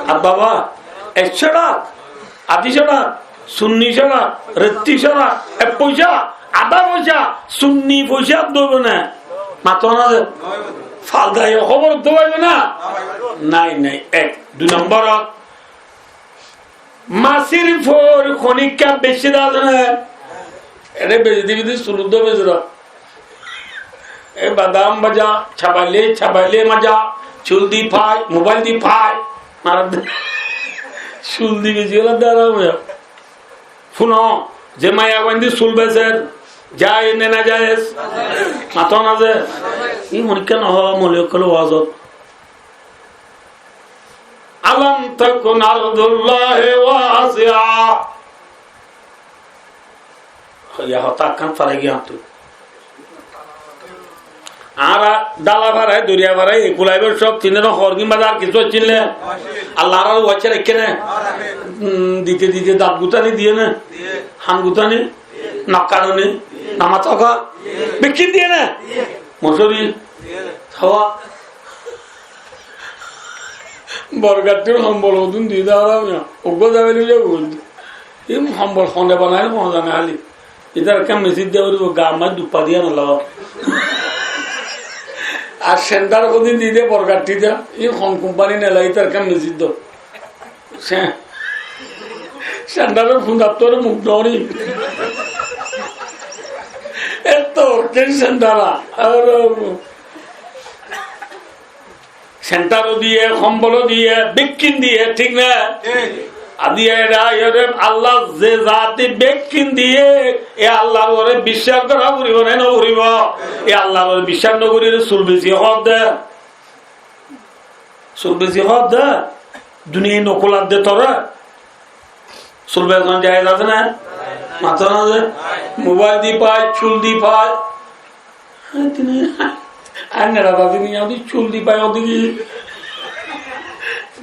ar baba, ek córak, adí córak, sunni córak, retti córak, ek foicá, adá foicá, sunni foicá dóibo né? Mató na ze? Falda ye hóbor dóibo né? Nai, nai, ek. Dui nombor, masir fór honíkka beci dá zane. Ere beci dibi di sulur dó beci dá. E badam baza, cabaile, cabaile maza, cul di fai, mobail di fai. Mar de. Cul di beci óla dara óya. Fúno, ze maiyafuain di sul beser, jaiz ne najaiz? Mató na ze? Í honíkka no hoó, moloi ókkole wazot. Alam takun ardullahi wasi'a. Hoiya hotá ekkán farai giyé añáttu. Añára dala farai, doriya farai, e kulaibar sób tin din hor gin bazar kissú accíl né? Allah añárar uore raikké né? Um, dite dite dat gutani diyé né? Han gutani? Nok kattoni? Namaz hoó? Bekkín diyé né? Mosori? Hawa? Borgattir hombol hodún di dara na. Uggwá zaga loi zagói. Í hombol hone banai, hone zane háli. Ítar ekkán mesit de, ore gaa maze duppa diya no laga. Ar sendal hodún di de borgattir da. Í hon kumpani nela, ítar ekkán mesit do. Se-, sendalor fundattore muk dóri. Etto ken sendala. Ar Sentar ó diye, hombol ó diye, bekkín diye, thík na? Thík. Ar diye, eçe, eçe Allah ze zate bekkín diye, e Allahr uore biccác gora foribo né no foribo? E Allahr uore biccác no gorí sul beci hoó de. Sul beci hoó de. Duniyai no kular de tore. Sul beson jaiz asé né? Mató na ze? Mobail di fai, cul di fai. Ar nera basi ni, añí cul di fai, odi ki?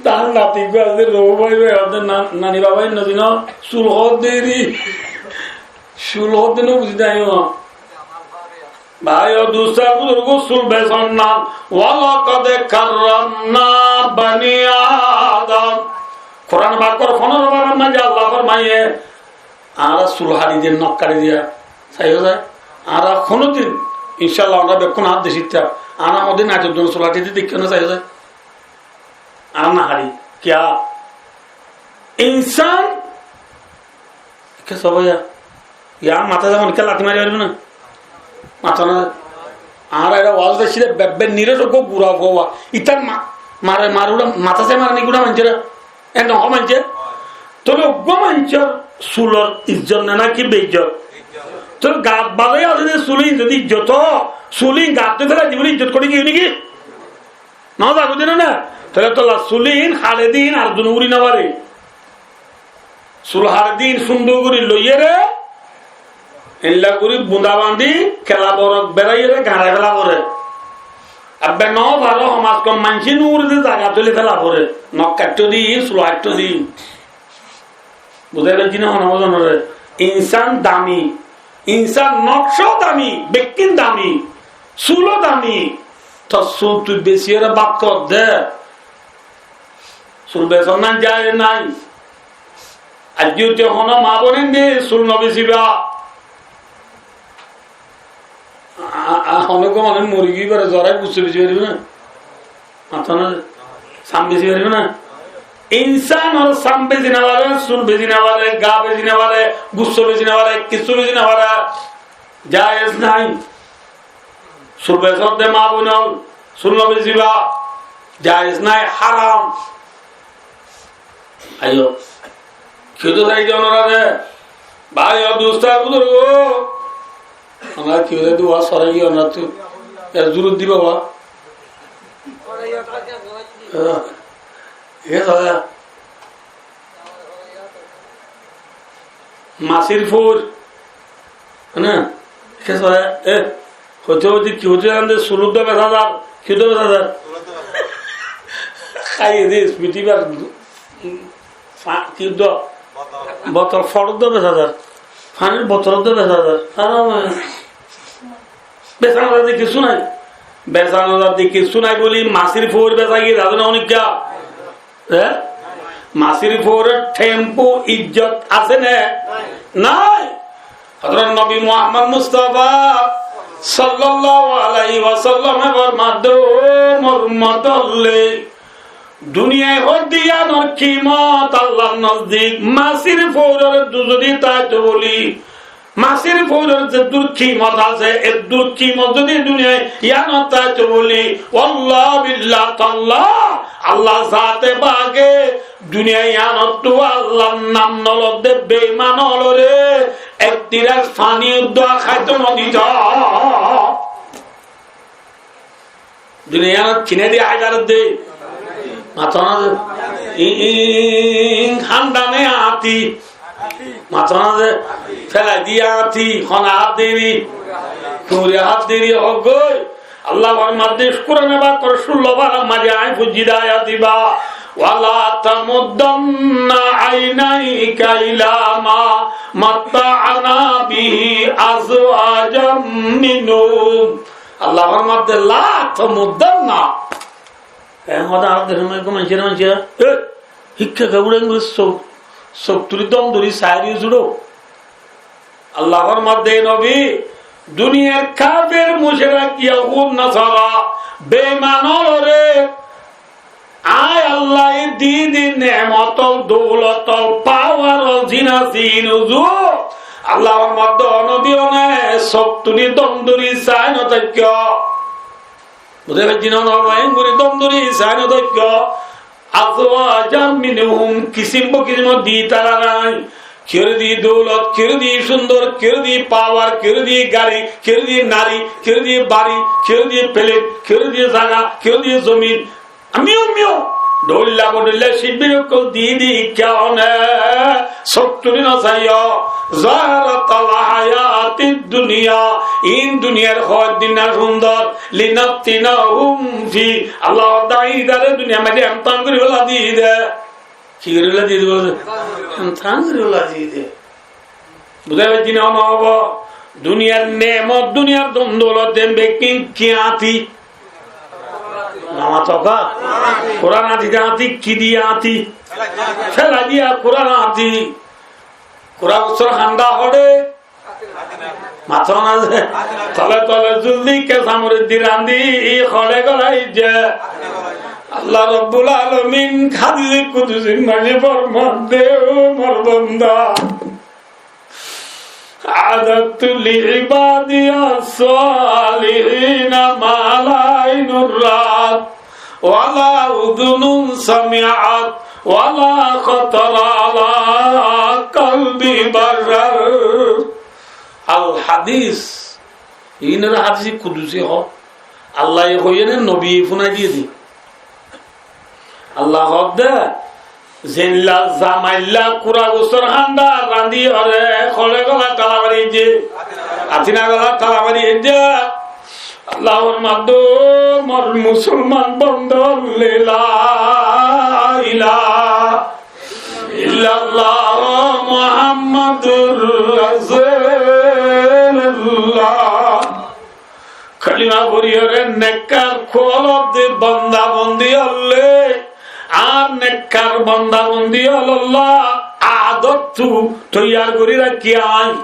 Tar nati gua asé, rou bái bái, ode na-, nani baba, inno dino, sul hoó de ri. Sul hoó de no buzi de añí o. Bái o dustó buzurgó, sul beson na. Walaqad karramna bani Adam. Kuran Pakor fondoro parar maze Allah formaiye, añára sul haçi diye, nok kaçi diye, saiyó de. Añára honodin, incállah, añára bekkún añár decót, añára honodin añár zon sul haçi diye dekkí no, saiyó de. Añára no haçi. Kiyá? Insán, ke sobo ya? Yá matá zai, honikka lati mari faribo na? Matá na. Añára era waz de sile bebbe nire to go gura fua. Itar ma-, mare, mare ula matá se mare ni gura manjera. E no ho manje. Tole uggwa manjor sulor izzot ne naki beizzot? Tole gat bazai ase de sulin zodi izzot ho, sulin gat to fela dibole izzot kori giyé niki? No zago de na. Tole tolla sulin hare din ar dun uri no fare. Sul hare din sundor gori loiyere, illa gori bunda bandi, kela borok beraiyere, gañrai fela fore. Abbe no faro, homaj kom manci nur di zaga tuli fela fore. Nok katto di, sul katto di. Buzai loi jine hono hono re. Insan dami. Insan noksho dami, bekkin dami, sulo dami. To sul tui besi ore bad kor de. Sul beson nan jaiz nai. Aijja te hono ma bonin de sul no besiba. A, a, hono ko mane mori giyé, ibare zorai gusso besi faribo na? Matá na? Sam besi faribo na? Insánor sam beci no fare, sur beci no fare, gaa beci no fare, gusso beci no fare, kissú beci no fare. Jaiz nái. Sur besodde maa boin ól, sur no beciba. Jaiz nái, háram. Aiyó. Kiyóttu saiyó de onora de. Bái, ó dustó, buzurgó. Onora kiyóttu saiyó de, waz sorai giyé onorattú. E zurut diba wa. E, e hoó de. Masir foóir. Mane, ke sóre, e, hoite hoite ki hoite zande sulur dó besa zar, ki dó besa zar? Háiye de, smiti bar, fa-, ki dó? Botol, foóir dó besa zar. Fanir botol dó besa zar. Ar, e, besa no zar de kissú nai. Besa no zar de kissú nai buli masir foóir besa giyé, zade na onikka? E? Masir foóiror thempu ijjot asé né? Nái. Hozrot Nobi Muhammod Mustafa sallallahu alaihi wasallame formadde, ó mor ummotolle, duniyai hoddé yíanor kimot Allar nozdik masir foóiror eddúr zodi táito buli, masir foóiror zeddúr kimot asé, eddúr kimot zodi duniyai yíanot táito buli, wallah billah tallah, Allah zate pake duniyai yíanottú Allar nam nolodde beiman ólore ek gilas faní uddúa háito no dito. Duniyai yíanot kiné di háito no de. Mato na de. I, i, i, i, hánda ne añti. Mato na de. Félai di añti. Hone hát deri. Kuñre hát deri hoggói. Allah formadde Kurane Pakor cullo farar maze añí foijjí de ayat ibá. ولا تمدن عينيك إلى ما متعنا به أزواجا منهم. Allah formadde, "La tamuddanna." En hoda ar dekhe mane manúcor, manúcor, e, hikka ka uçain gori sók, sók tuli dom dori sairi uço. Allah formadde, Nobi, duniyar kafer, mucrik, yahud, nasara, beiman ólore Añí Allaye di di neemot ól, doulot ól, pawar ól, zina zin uzu. Allah formadde, ó Nobi, óne sók tuli dom dori sai no táikko. Buzí faijjó né? Ó Nobi, engori dom dori sai no táikko. Azwajan minhum, kisim bo kisim di tarare. Kiyóre di doulot, kiyóre di cúndor, kiyóre di pawar, kiyóre di gari, kiyóre di nari, kiyóre di bari, kiyóre di pelet, kiyóre di zaga, kiyóre di zomin. Amiyo, amiyo. Dhoilla bodhoilla cibir ókkol di di kiyá óne sók tuli no saiyó. Zaharatal hayatid dunya. In duniyar hoddin na cúndor. Linaftinahum fi. Allah hoó de añí tarare duniyar maze emtihan goríbolla di de. Ki goríbolla di de? Emtihan goríbolla di de. Buzí faijjó né? Óno óbo. Duniyar neemot, duniyar dom doulot de bekkín ki añti? No mato ká? Kuran añti de añti, ki di añti? Félai diya Kuran añti. Kuran usor handa hoçé. Mato na ze. Tole tole zul di kesa moris di randi, hoçé golai ze. Allah Rabbul Alamin hadis kudusi maze formadde, ó mor banda. أعددت لعبادي الصالحين ما لا عين رأت ولا أذن سمعت ولا خطر على قلب بشر. Al hadis. Iín ore hadis kudusi hoó. Allaye hoiyé né, nobiye fúnai diyé dé. Allah hoó de, zeilla zamailla kura gustor handa randi ore, hoçé gola tala mari ze, atina gola tala mari ze. Allah formadde, mor musolman bonda ókkol, la ilaha illallah Muhammadur Rasulullah. Kalima foriyóre nekkar kuwalot de bonda bondi ókkol, añár nekkar bonda bondi ókkol, adottu toiyar gorí rakí añí.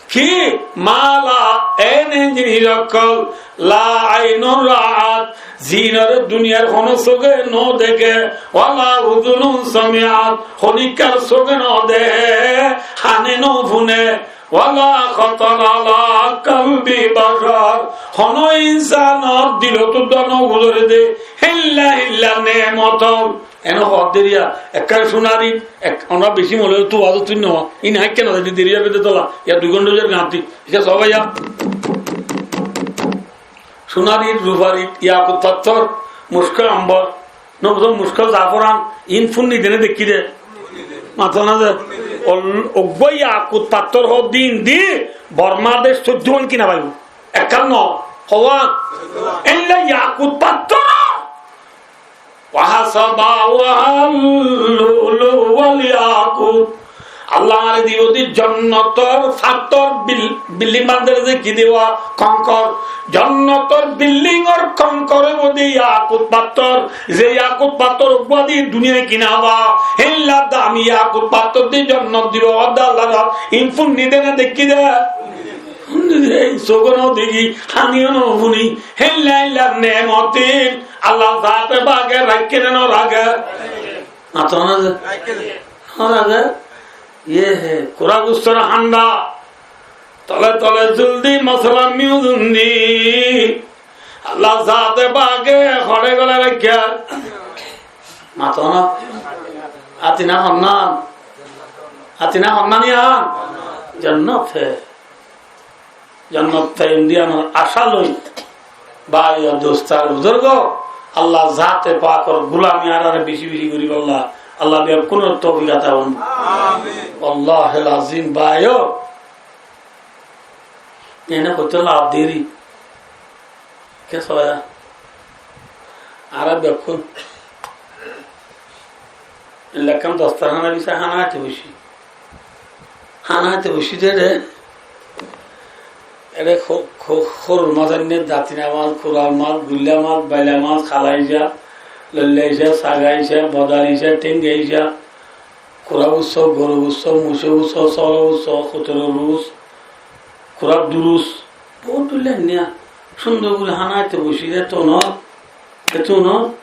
Ki? ما لا عين, en jinis ókkol, لا عين رأت, zinoré duniyar honó sóge no deké, ولا أذن سمعت, honíkkar sóge no deké, hane no fúne, ولا خطر على قلب بشر, honó insanor dilot uddá no guzoré dé, héilla héilla neemot ókkol. Ene hoódde riya, ekkáre cúnar iṭ, ek, onorá bicí mole tu wazot tuinno, in háikka no zai de, deri óibo de tola, ya dui gonṭa óiye gañti, ica sóbai ya. Cúnar iṭ, rufar iṭ, yakut fattór, muckó ambor, no buzó muckó zaforan, in fúnni dene dekí de. Mató na ze, ol-, uggwá yakut fattór hoódde indi, Borma dec soiddó wán kina faibo. Ekkán no, hoówa, éilla yakut fattór. وحسباؤها اللؤلؤ والياقوت. Allah añáre dibo de jonnotor fattór bil-, bilding bandér de ki diwa konkor. Jonnotor bildingor konkor óibo de yakut fattór. Ze yakut fattór uggwá de duniyai kina ba. Héilla dami yakut fattór de jonnot dibo. Ódde Allah ra in fúnni dene dekí de. Fúnni de, sóge no dekí, hane no fúni. Héilla héilla neemot in Allah zate pake raikké ne no raké? Mató na ze? No raké. Iye he, kura gustor handa. Tole tole zuldi, mosala miuzum di. Allah zate pake hore gole raikké. Mató na. Ati na honnan. Ati na honnan iyan. Jonnot he. Jonnot faiyum de añár acá loi, bái o dust ar buzurgo, Allah zate pakor gulami añárare beci beci goribolla Allah bekkúnore toufik ata formo. Amin. Wallahil azim bái o, ene hoito laf deri. Ke soya? Añára bekkún ekkán dostorhánar bicá hána háite boiccí. Hána háite boiccí de re, ere hó-, hó-, hórur mas ainné, datina mas, kural mas, guilla mas, baila mas, kala ica, loilla ica, saga ica, bodal ica, thénga ica, kura usso, goru usso, mucó usso, sólo usso, kutoro rus, kura durus, bout dhoilla ainné. Cúndor gori hána háite boiccí de, etún, etún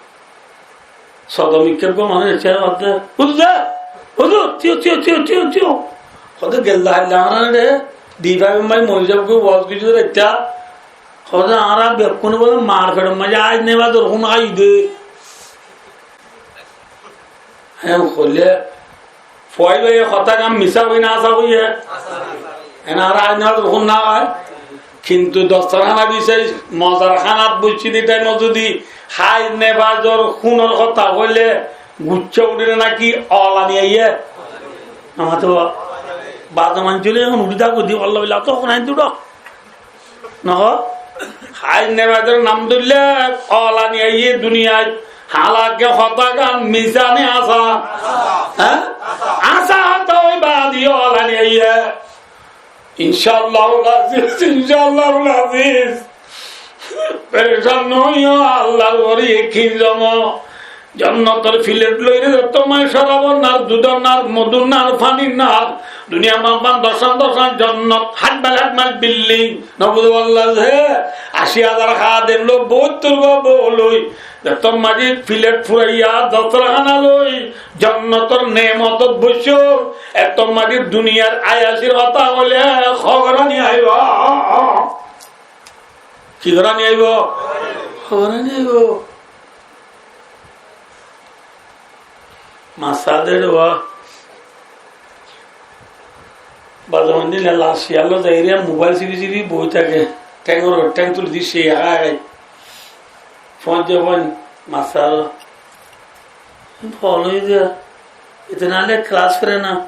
Sodom ikká gom manúic ecce hoódde, "Huzur, huzur, tíyo, tíyo, tíyo, tíyo, tíyo." Hoódde, "Gella hailla añára re, di faibo mai mori zaibo goi, woz goijjé de etta." Hoódde, "Añára bekkúne bóle mar feçor maze aij nemazor hún hái de." Hé, hoilé, Fuaibáye hotágan misá hoiyé né asá hoiyé? Ene añára háiz nefazor hún no hái. Kintu dostorhána bicári mozar hánat boiccé de thaimot zodi háiz nefazor húnor hotá hoilé guccá uçé né náki olani aiyé? Amar to baza manúic óile ehón uçí táke de, "Allah, Allah, to húnai duro." Nohó? Háiz nefazor nam dóille olani aiyé duniyait. Hálake hotágan misá né asá? Hé? Asá hotá ói baade olani aiyé. Incállahul aziz, incállahul aziz. Perecán no óiyo, Allar uore yakin zomo. Jonnotor filet loire zettót maze corabor nar, dudor nar, modur nar, fanir nar, duniyar mazé doccán doccán jonnot, háit mail háit mail bilding, no buzó Allah ze, aci házar hádem loi, boóttor gwa bou loi, zettót maze filet furaiya, dostorhána loi, jonnotor neemotot boiccó, ettót maze duniyar ayacir hotá hoilé, hogorani aibo. Ki gorani aibo? Hogorani aibo. Massá de re ba. Baza manúic ne las ciyar loi zaiyóre mobail sibi sibi boi táke. Théngor uore théng tuli di ciyar hái. Fóñijje fóin massá. Fol óiye de. Ite naile kelas fore na.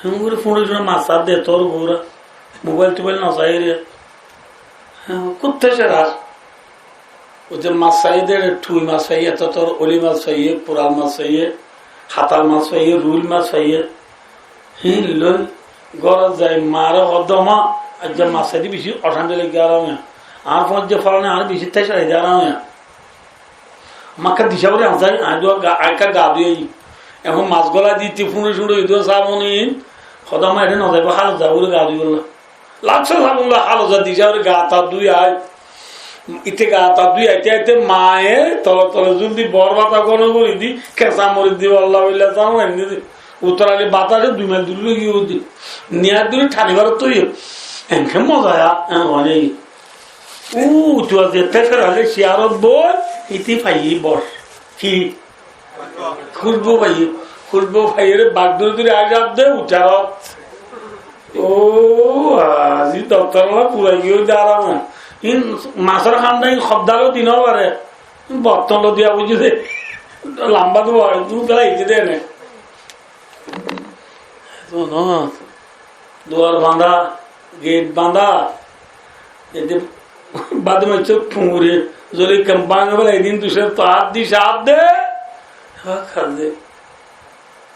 Héngori fúñçi fúñçi massá de tor gura. Mobail tobail no saiyóre. Hé, kutte sera. Ói de mas saiyé de, tui mas saiyé, ettór oli mas saiyé, kural mas saiyé, hatal mas saiyé, ruil mas saiyé. Híin loi górot zai maáre hoó de, "Ó ma, aijja mas saide beci ocanti laiggé añára." Añár fóñijje folané añáre beci tecca laiggé añára. Makka dicá gorí añsái, añí dua ga-, añí ekká ga dui aiyí. Ehón mas gólai dite fúñçi fúñçi dua sabon in, Hoó de, "Ammá, eçé no zaiba, hálot zaibo re, gaa dúibolla." Laksó sabun loi hálot za diyé, ore gaa ta dúi ai. Ite gaa ta dúi aite aite maye tole tole zul di bor bata gono gori di, kesa moris di, bolla bolla zano endi di. Uttor ali batase dui mail duri loi giyé di. Niyat duri thani bar to iye. Enke moza ya, en hoó de. Ó, utu azi ette fera le siyarot boi, iti faiye bor. Ki? Kúcbu faiye, kúcbu faiye re bak dóri dóri aizar de utarot. Ó, azi doftor ola furai giyé de arame. In masor handa in hobdalo di no fare. In botton lo diya buijjó de. Lamba duwa, du fela ite de ne. Duar bandá, geit bandá. Ede bade maicce fungure, zoli kem báñgi félai din, dusé to át di, át de. Há, há de.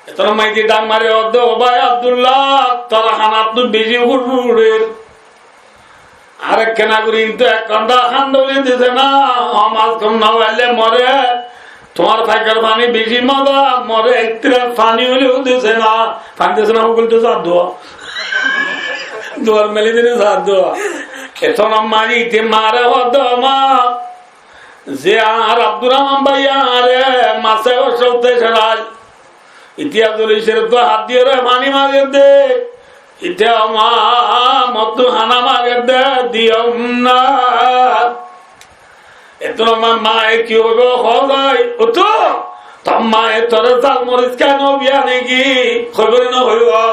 Etó maicce dhak mari hoó de, "Ó bái Abdullah, tor hanattú beci húcbu uçér." Ar ekkena gori intu ek ganta hán dóri dise na, hom az hom no faille more. Tuáñr faikar faní beci moza, more ek tiras faní óileyo dise na. Faní dise na, hogol to sar duwa. Duar meli dile sar duwa. Etó maicce ite mare hoó de, "Ó ma, ze añár Abdur Rahman bái añáre masé osótte serai. Ite zoli sere to hát diyore faní mager de. Ite ó ma, mottú hána mager de, diyom na." Etó maicce maye ki hoibo, hoó de, "Ó to, tor maye tore zal moris hái no biya niki?" Hoibo ne no hoibo?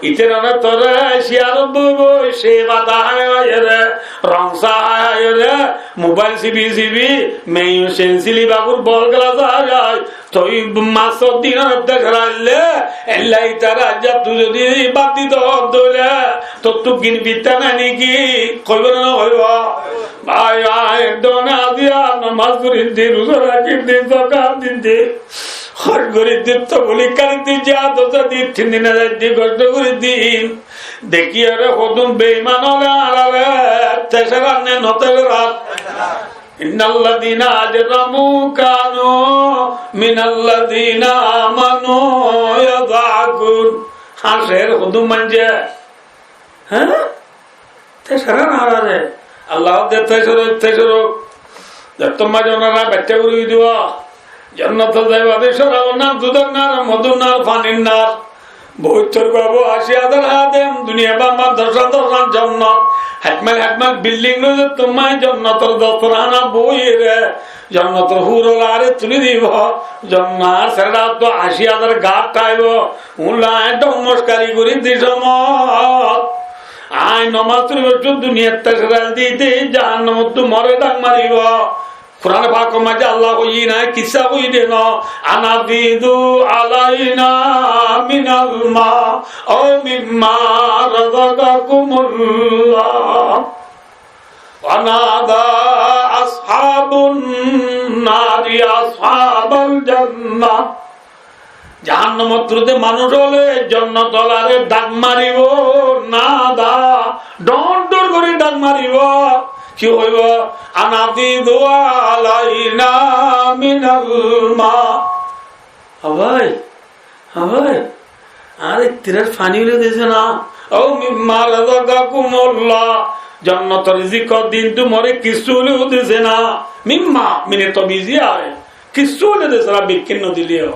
Ite nane tore siyarot boi boi, se bata hái hái re, rong sá hái hái re, mobail sibi sibi, meyun sen sili bagur bol gelas hái hái, Toi masor din ot dec raille, ella itar aijja tui zodi bad di do dóile, tottú gin fitta nai niki? Hoibo na no hoibo? Bái, añí ek done aziya nomas goriddi, ruza rakiddi, zakat diddi, hoj goriddi, toblik goriddi, jihad ot zaiddi, tin din zaiddi, gosto goriddi. Dekiyore hodún beiman ókkole añárare tesarar ne no tesarar? إن الذين أجرموا كانوا من الذين آمنوا يضحكون. Háñcer hodún maincé. Há? Tesarar añárare. Allah de tesaro, tesaro. Zettót maze onora baittá gori dibo. Jonnot zaiba de sorabor nam, dudor nam, modhur nam, fanir nam. Bohuttor babu aci házar hadem, duniyai bamban doc házar, doc házar jonnot. Hek mail, hek mail bilding loi ze tuáñre jonnotor dostorhánot boiyóre, jonnotor hurolare tuli dibo. Jonnot serettú aci házar gard táibo. Ulla e dhomoskari gori di somot. Añí nomas foribo, duniyat tesar di di, jahannamottú more dhak maribo. Kuran Pakor maze Allah hoiye na, kissa hoiye de no, أن أفيضوا علينا من الماء أو مما رزقكم الله. ونادى أصحاب النار أصحاب الجنة. Jahannamot de manúc ókkole jonnot ókkolore dhak maribo, nada, dhor dhor gori dhak maribo. Ki hoibo? أن أفيضوا علينا من الماء. Ó bái, ó bái, añáre ek tiras faní óile dese na. أو مما رزقكم الله. Jonnotor rizik din tu more kissú óile dese na. Mimma, mine tobiziyya. Kissú óile dese na, bekkín no dileyo.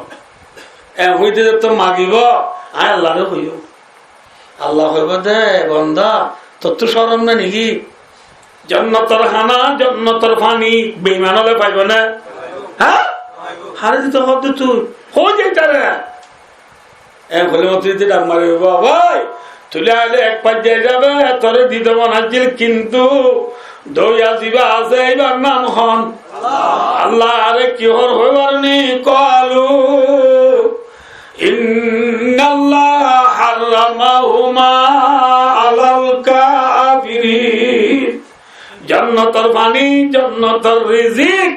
En hoite zettót magibo, añí Allahre hoiyum. Allah hoibo de, banda, tottú corom nai niki? Jonnotor hána, jonnotor faní, beiman ókkole faibo né? Há? Hare dito hoó de tui. Hoi de tare. En hoile mottor ite dhak mari, "Ó bái, tui aile ek faijja isabe tore dito mon accíl, kintu dóiya ziba asé, ibar nam hon?" Allah. Re ki hor hoibar ni? قالوا إن الله حرمهما على الكافرين. Jonnotor faní, jonnotor rizik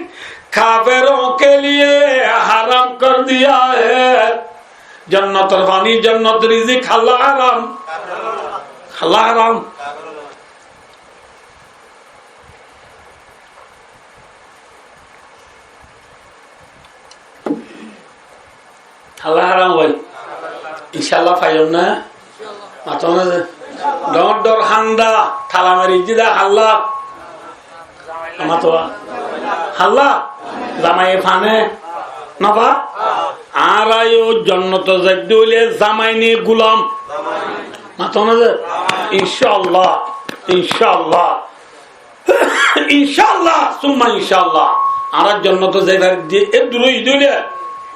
kaferon ke liye haram kor diya hai. Jonnotor faní, jonnotor rizik hálla haram. Hálla haram. Hálla haram bái. Incállah faiyum na? Mato na ze. Dhoóñr dhoóñr hánda, tala mari di dé hálla. Mato. Hálla. Zamaiye fane. Nofa? Añára yó jonnot zaidde óile zamai né gulam? Mato na ze. Incállah. Incállah. Incállah, summa incállah. Añára jonnot zai fari de, eddur ói de óile,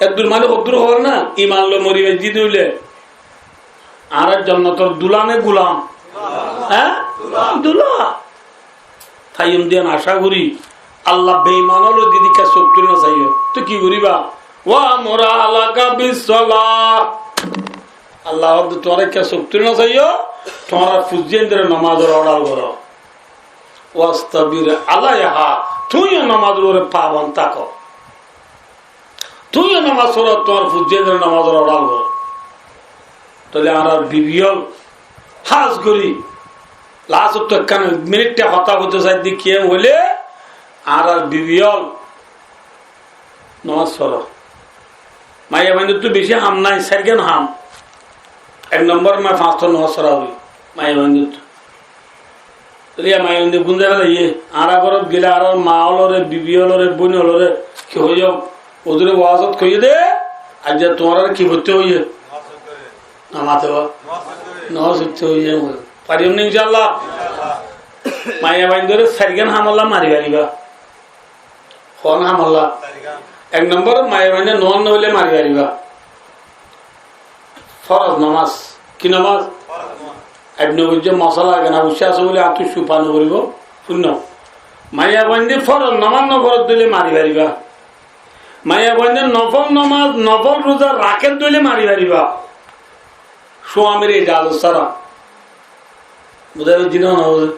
eddur mane hoddur hoór na, iman loi mori fari de óile. Añára jonnotor dula né gulam? Há? Dula. Faiyum de yián acá gorí. Allah beiman ókkol or dike souk tuli no saiyó. Toi ki goriba? Wa amur ahlaka bis-salah. Allah hoó de tuáñra ekka souk tuli no saiyó, tuáñra fuain dóre nomazor order goró. Wastabir alaiha, tuñí yó nomazor uore pabon táko. Tuñí yó nomaz foró, tuáñr fuain dóre nomazor order goró. Tóile añárar bibi ókkol hás gorí, last ot ekkán minit hotá hoito sai de ki hoilé, añárar bibi ókkol nomaz foró. Maiyafuain dóttu beci ham nai, sairgán ham. Ek nombor, maiyafuain dóttu nomaz forá óibo. Maiyafuain dóttu. Tóile maiyafuain dóttu gún zai félaiye. Añára górot gele añárar ma ókkolore, bibi ókkolore, bóin ókkolore ki hoiyum? Huzure wazot hoiyé de, aijja tuáñrare ki foitto hoiyé? Nomaz foró. Nomaz foitto hoiyé. Fariyum né incállah? Maiyafuain dóre sairgán hamolla mari fariba. Hoón hamolla? Ek nombor, maiyafuain dóre nomaz no foille mari fariba. Foroz nomaz. Ki nomaz? Ibne Bujje mosala ekkán buccí asé bóli añáttu cúfa no foribo. Fúinno. Maiyafuain dóre foroz nomaz no foré de óile mari fariba. Maiyafuain dóre nofol nomaz, nofol ruza raké de óile mari fariba. Cúamir ejazot sára. Buzá giyé né?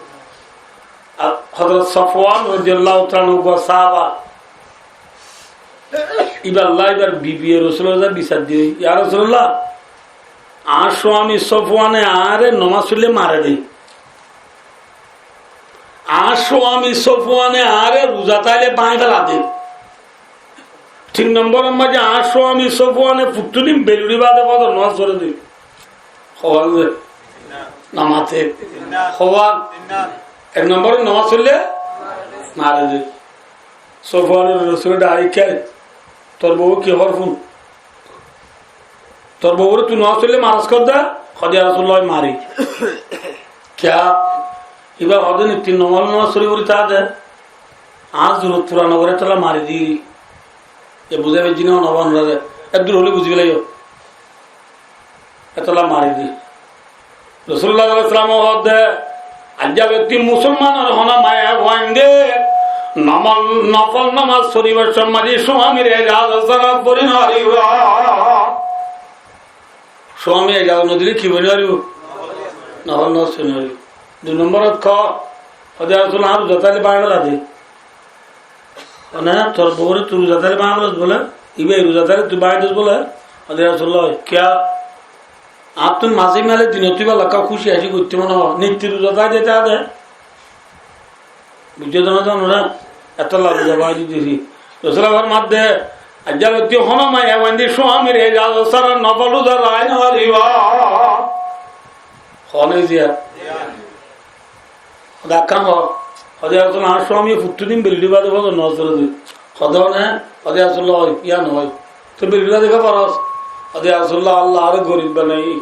Ar Hozrot Sofwan rodiyallahu taala anhu uggwá sáhaba. Iballa ibar bibiye Rosulullah bisar diyé, "Ya Rosulullah, añár cúami Sofwane añáre nomaz foille mare de. Añár cúami Sofwane añáre ruza táile báñgi féla de." Tin nombor or maze añár cúami Sofwane fottí din beluçi bade fozor nomaz fore de. Howa de? No mate. Howa? Ek nombor nomaz foille mare de. Sofwane Rosule dhak di, "Tor bou ki hoór fún? Tor boure tui nomaz foille maras kor de?" Hoó de, "Ya Rosulullah, mari." Kiyá? Iba hoó de, "Nitti nomaz, nomaz fori fori táke de. Añár zorurot fura no goré, etolla mari di." E buzá faijjó né, no buzá? Eddur óile buzí félaiyo. Etolla mari di. Rosulullah sallallahu alaihi wasallam hoó de, "Aijja lotti musolmanor hono maiyafuain de nomol-, nofol nomaz foribar somot cúamir ejazot sára fori no faribo." Cúami ejazot no dile ki fori no faribo? Nofol nomaz fori no faribo. Dui nombor ot hoó, hoó de, "Ya Rosulullah, añár ruza táile báñgi féla de." Mane, "Tor boure tui ruza táile báñgi félos bóle, iba ruza táile tui báñgi dos bóle." Hoó de, "Ya Rosulullah, kiyá? Añáttu maze male dinot iba lekká kúci asé goittó mone hoó. Nitti ruza táile de." Buzó de né tuáñra? Etolla ruza báñgi diyé. Rosule formar de, "Aijja lotti hono maiyafuain de cúamir ejazot sára nofol ruza raái no faribo." Hoó né ziya? Hoó de, "Ekkán hoó." Hoó de, "Ya Rosulullah, añár cúami fottí din beluçi bade fozor nomaz fore de." Hoó de, "Hoó né?" Hoó de, "Ya Rosulullah, hoó, yián hoó." "Toi beluçi bade kiyá foros?" Hoó de, "Ya Rosulullah, Allah añáre gorib banaiye.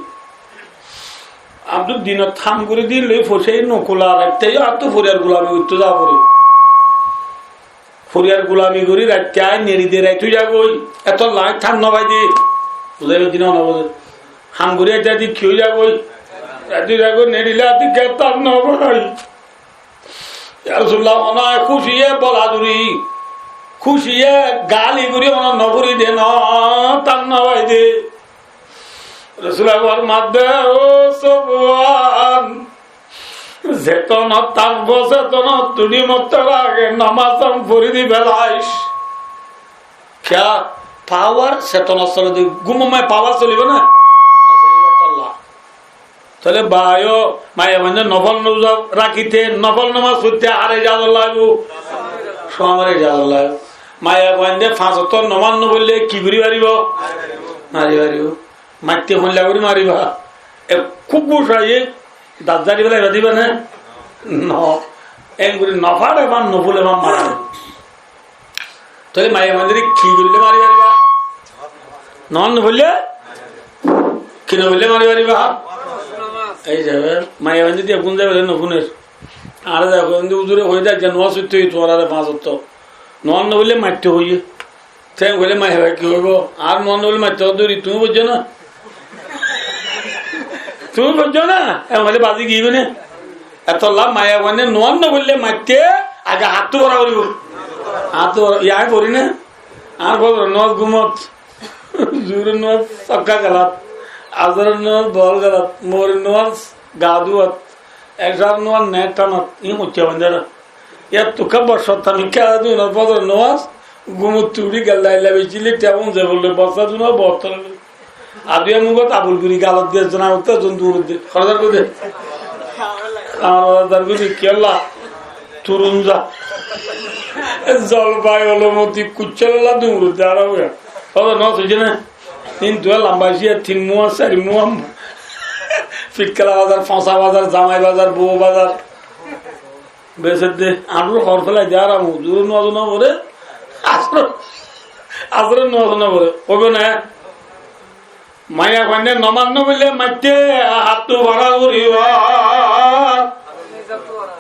Añáttu dinot ham gorí de loi foisá no kula, raitta yó añáttu foriyar gulami goittó za fore. Foriyar gulami gorí raitta añí neçi de rait ói zagói. Etolla añí than no fai de." Buzá faijjó né, no buzá? Ham gorí aitté aitté ki ói zagói? Rait ói zagói, neçile aitté ki than no fai. Ya Rosulullah, mone hoó kúciye bola duri, kúciye gali gorí mone no fori de, no, than no fai de. Rosule formar de, "Ó Sofwan, zetonot tákbo, zetonot tui mottú age nomaz fori di félais." Kiyá? Pawar, setona sole de, gúmor maze pawar solibo né? No solibo, tolla. Tóile bái ó, maiyafuain de nofol ruza rakíte, nofol nomaz foitté ar ejazot laibo? Cúamir ejazot laibo. Maiyafuain de fañs wokto nomaz no foille ki gorí faribo? Mari faribo. Maitté hoilla gorí mariba? E kúkku saiyé dat zari félai fadiba né? No. Engori no fare fán, no fule fán mara. Tóile maiyafuaindóre ki goille mari fariba? Nomaz no foille ki no foille mari fariba? Ei hísabe maiyafuaindóre diya gún zai fele no funer. Añára zai hoiyé de, uzure hoiyé de, aijja nomaz foitto hoiyé tuáñrare fañs ottó. Nomaz no foille maitto hoiyé. Te hoile maiyafuaye ki hoibo? Añár nomaz no foille maitto hoiyé de, tuñí foijjó na? Tuñí foijjó na? E hoile bazi giyói né? Etolla maiyafuaine nomaz no foille maitte age háttú bora foribo. Háttú bora, iyan añí fori né? Añár fozoror nomaz gúmot, zuhuror nomaz sokka gelat, asaror nomaz bol gelat, mogoribor nomaz gaa duwat, ecár nomaz net tanat, iín moitte faindóra. Yar tukka boccót tamikká adu na fozoror nomaz, gúmottú uçí gella illa beci lé tebun ze bolle bossa duna bottor. Adu e mugot abul guri galot diye zona utte zon dur de. Horadar gode. Horadar gode kiyalla? Turun za. Zol bai olo moti kuccel la dur de ara uya. Fozoror nomaz hoiye na? Tin tuwa lamba siya, tin muwa, sari muwa. Fitkala bazar, fosa bazar, zamai bazar, bou bazar. Besedde, añárar hor félai de, ar amu, zuhuror nomaz no fore, asor, asor nomaz no fore. Óibo na? Maiyafuaine nomaz no foille maitte, háttú bora foribo.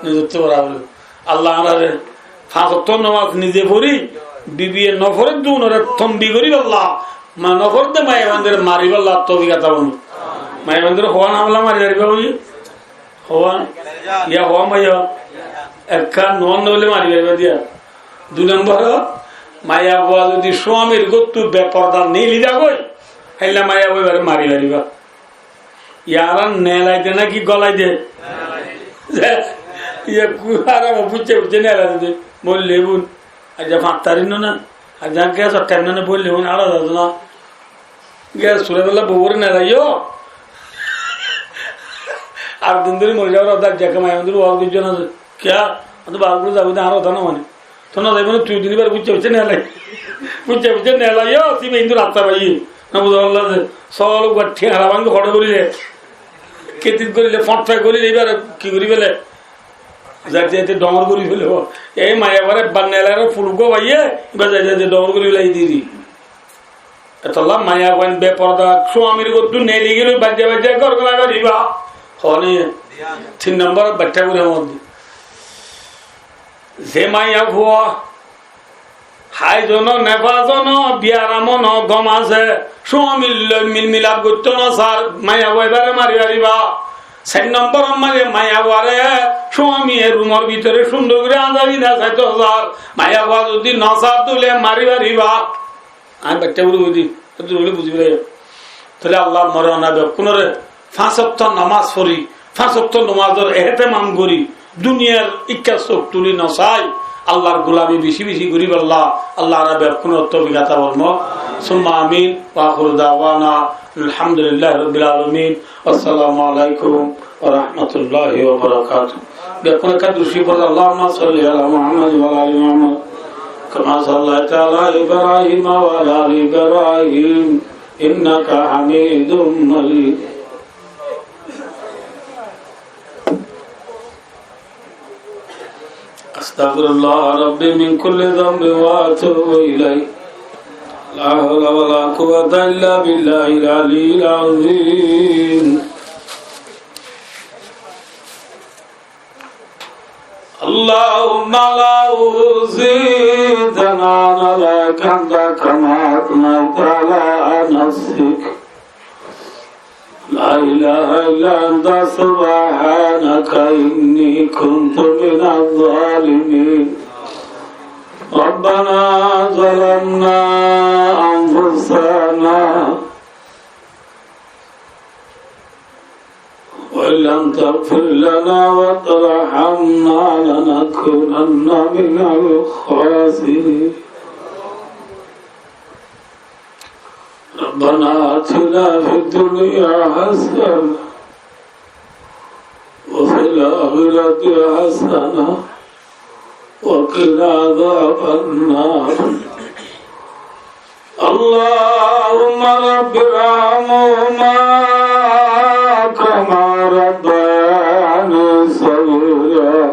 Nizottú bora foribo. Allah añárare fañs ottó nomaz nize fori, bibiye no fore de unore tombi goribolla, ma no fore de maiyafuaindóre mariballa toufik ata formo. Maiyafuaindóre howa namla mari fariba buli. Howa, ya howa maiya, ekka nomaz no foille mari fariba diya. Dui nombor, maiyafua zodi suamir gottú beporda neli zagói, héille maiyafua ibare mari fariba. Yara nelai de naki golai de? Iye ku ara mo bucce bucce nelai de. Molle bun. Aijja fañs tarik no na? Aijja gas or time no na? Molle bun, ara zado na. Gas sure bela bou ore nelaiyo. Ar din dóri mori zabar, ar jaka maiya dóri waz goijjo na. Kiya? Ar to bar gori zabi de, ar hotá no mane. To no zaibo na, tui din bar bucce bucce nelai. Bucce bucce nelaiyo, tui be indu rasta baiye. Na buza Allah de. Sol uwa thiyara bangi hodo gori de. Ketit gori le, fotta gori le, ibar ki gori fele? Zaite zaite dongor gori fele. Ei maiyafua re bar nelai re fulugo baiye, ibar zaite zaite dongor gori fele diri. Etolla maiyafuain beporda suamir gottú neli giyói baijja baijja gór gola goriba. Hone? Tin nombor baiththá gori amar de. Ze maiyafua haiz no, nefas no, biyaram no, gom asé, suamir loi milmilap goittó no sar, maiyafua ibare mari fariba. Sair nombor maze maiyafuare suamiye rumor bútore cúndor gori anzari no saito sar, maiyafua zodi no sar tóile mari fariba. Añí baiththá gori hoidi, eddúr hoile buzi félaiyo. Tóile Allah more onar bekkúnore fañs ottó nomaz fori, fañs ottó nomazor ehtetam gori, duniyar ikká suk tuli no sai, Allahr gulami beci beci goribolla Allah añára bekkúnore toufik ata formo. Summa amin. Wa akhiru da'wana alhamdulillahi rabbil alamin. Assalamu alaikum wa rahmatullahi wa barakatuh. Bekkúne ekka durud corif foro, Allahumma salli ala Muhammad wa ala ali Muhammad, kama sallaita ala Ibrahim wa ala ali Ibrahim, innaka hamidum majid. أستغفر الله ربي من كل ذنب وأتوب إليه. لا حول ولا قوة إلا بالله العلي العظيم. اللهم لا أحصي ثناء عليك أنت كما أثنيت على نفسك. لا إله إلا أنت سبحانك إني كنت من الظالمين. ربنا ظلمنا أنفسنا وإن لم تغفر لنا وترحمنا لنكونن من الخاسرين. ربنا آتنا في الدنيا حسنة وفي الآخرة حسنة وقنا عذاب النار. اللهم رب ارحمهما ربياني صغيرا.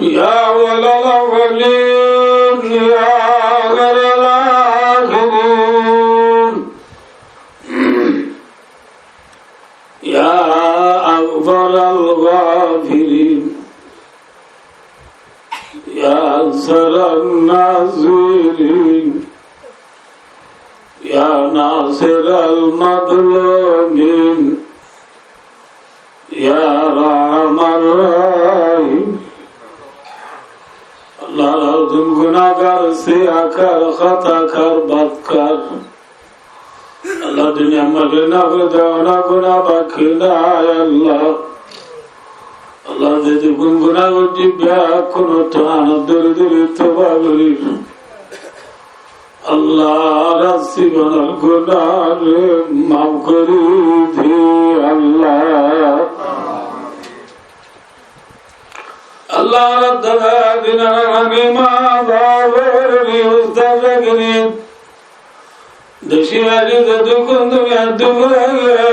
يا أول الأولين، يا آخر الآخرين، يا أكبر الغافرين، يا أكثر الناصرين، يا ناصر المظلومين، يا أرحم الراحمين. Allah, gunahgar, siyakar, hatakar, badkar. Allah, duniyar maze na hoito gunah baki nai, Allah. Allah, zedún gunah goijjí, beggún ottu hanot dóri dóri toba gorir. Allah, añárar zibonor gunahre maf gori de, Allah. Allah, añárar dada, dinar ami, ma baf, ustad, giri, deci bari zedún duniyat dúr ói giyé,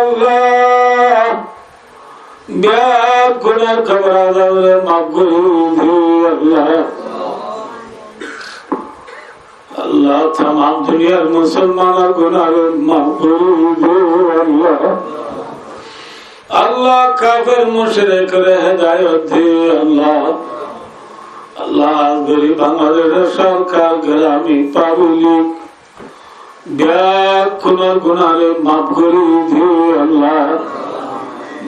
Allah, beggúnor kobor azabore maf gori de, Allah. Allah, tamam duniyar musolmanor gunahre maf gori de, Allah. Allah, kafer muchrikore hedayot de, Allah. Allah, aijja Bangladecor sorkar, gerami, pablik, beggúnor gunahre maf gori de, Allah.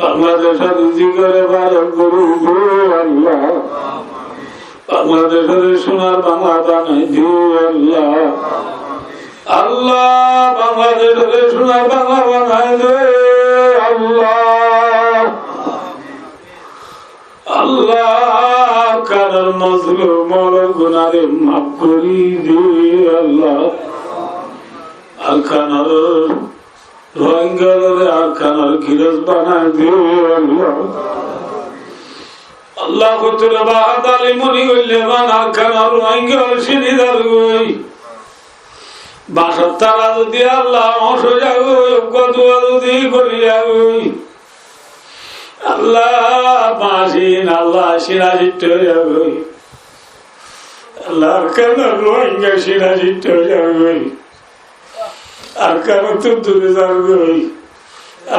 Bangladecor rizikore barok gori de, Allah. Bangladecore sunar Bangla banai de, Allah. Allah, Bangladecore sunar Bangla banai de, Allah. Allah, Arkanor mozlumor gunahre maf gori de, Allah. Arkanor Rohingyaré Arkanor girós banai de, Allah. Allah, hottúre baha zalimoni goille man Arkanor Rohingyar cíni zargói. Báñcot tara zodi Allah óñc ói zagói, uggwá dua zodi gorí zagói, Allah, báñc ín, Allah, cína cítta ói zagói. Allah, Arkanor Rohingya cína cítta ói zagói. Arkanottú dure zargói.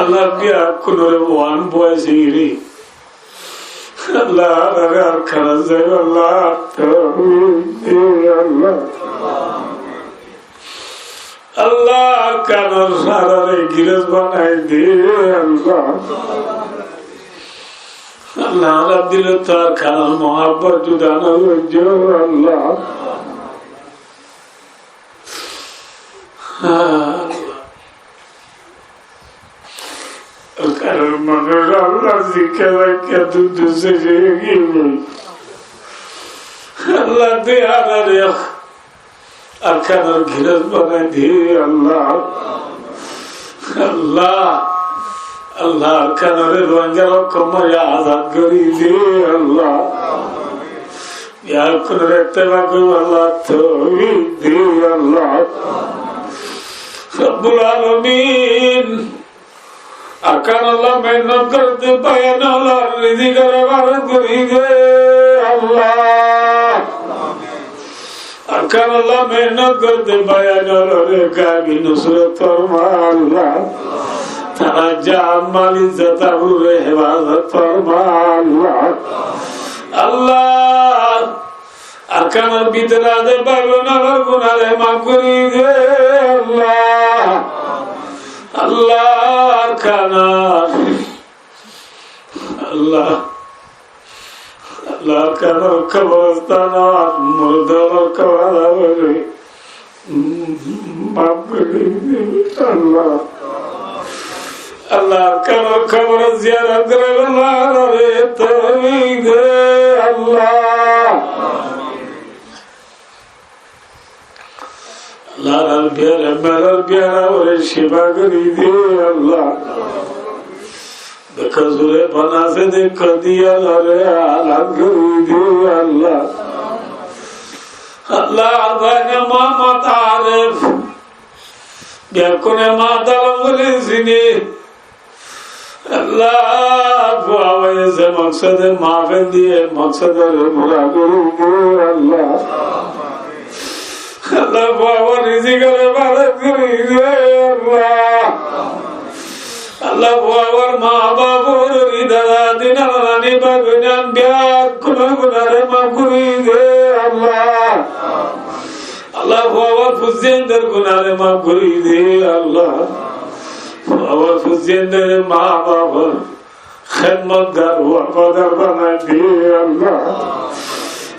Allah, beggúnore one voice giri. Allah, añáre Arkanot zaibar, Allah, toufik de, Allah. Allah, Arkanor añáre girós banai de, Allah. Allah, añárar dilot Arkanor muhabbot juda no goijjó, Allah. Arkanor manúic, Allah, zikká zakká duk duk sói giyói. Allah, de añáre Arkanor girós banai de, Allah. Allah, Allah, Arkanore Rohingyar hók maze azad gorí de, Allah. Beggúnore ittefak goríbar, Allah, toufik de, Allah. Rabbul Alamin, Arkanot mehénnot goré de bái ókkolor rizikore barok gorí de, Allah. Arkanot mehénnot goré de bái ókkolore gaybi nusrot forma, Allah. Tarár jan, mal, izzot, abrure hefazot forma, Allah. Allah, Arkanor bútore añárar bái ókkolor gunare maf gorí de, Allah. Allah, Arkanor, Allah, Allah, Arkanor koborostanot murda ókkolor kobor ókkol maf gorí de, Allah. Allah, Arkanor kobor ziyarot goríbar, Allah, añáre toufik de, Allah. Allah, añárar biyara, merar biyara óre cifa gorí de, Allah. Bekkúnore bana asé de kodi, Allah, re azad gorí de, Allah. Allah, añárar bái Muhammad Arif, Beggúne maá dalon buli sini. Allah, fua báiye ze moksode mahfil diye, moksodore fura gorí de Allah. Allah, fua báiye rizikore barak gorí de Allah. Allah, fua báiye maá-bafor, dada-didi, nana-nani, bái-boin, beggúnor gunare maf gorí de Allah. Allah, fua báiye fuaindor gunare maf gorí de Allah. Fua báiye fuaindore maá-bafor hédmotgár wafadar banai de Allah.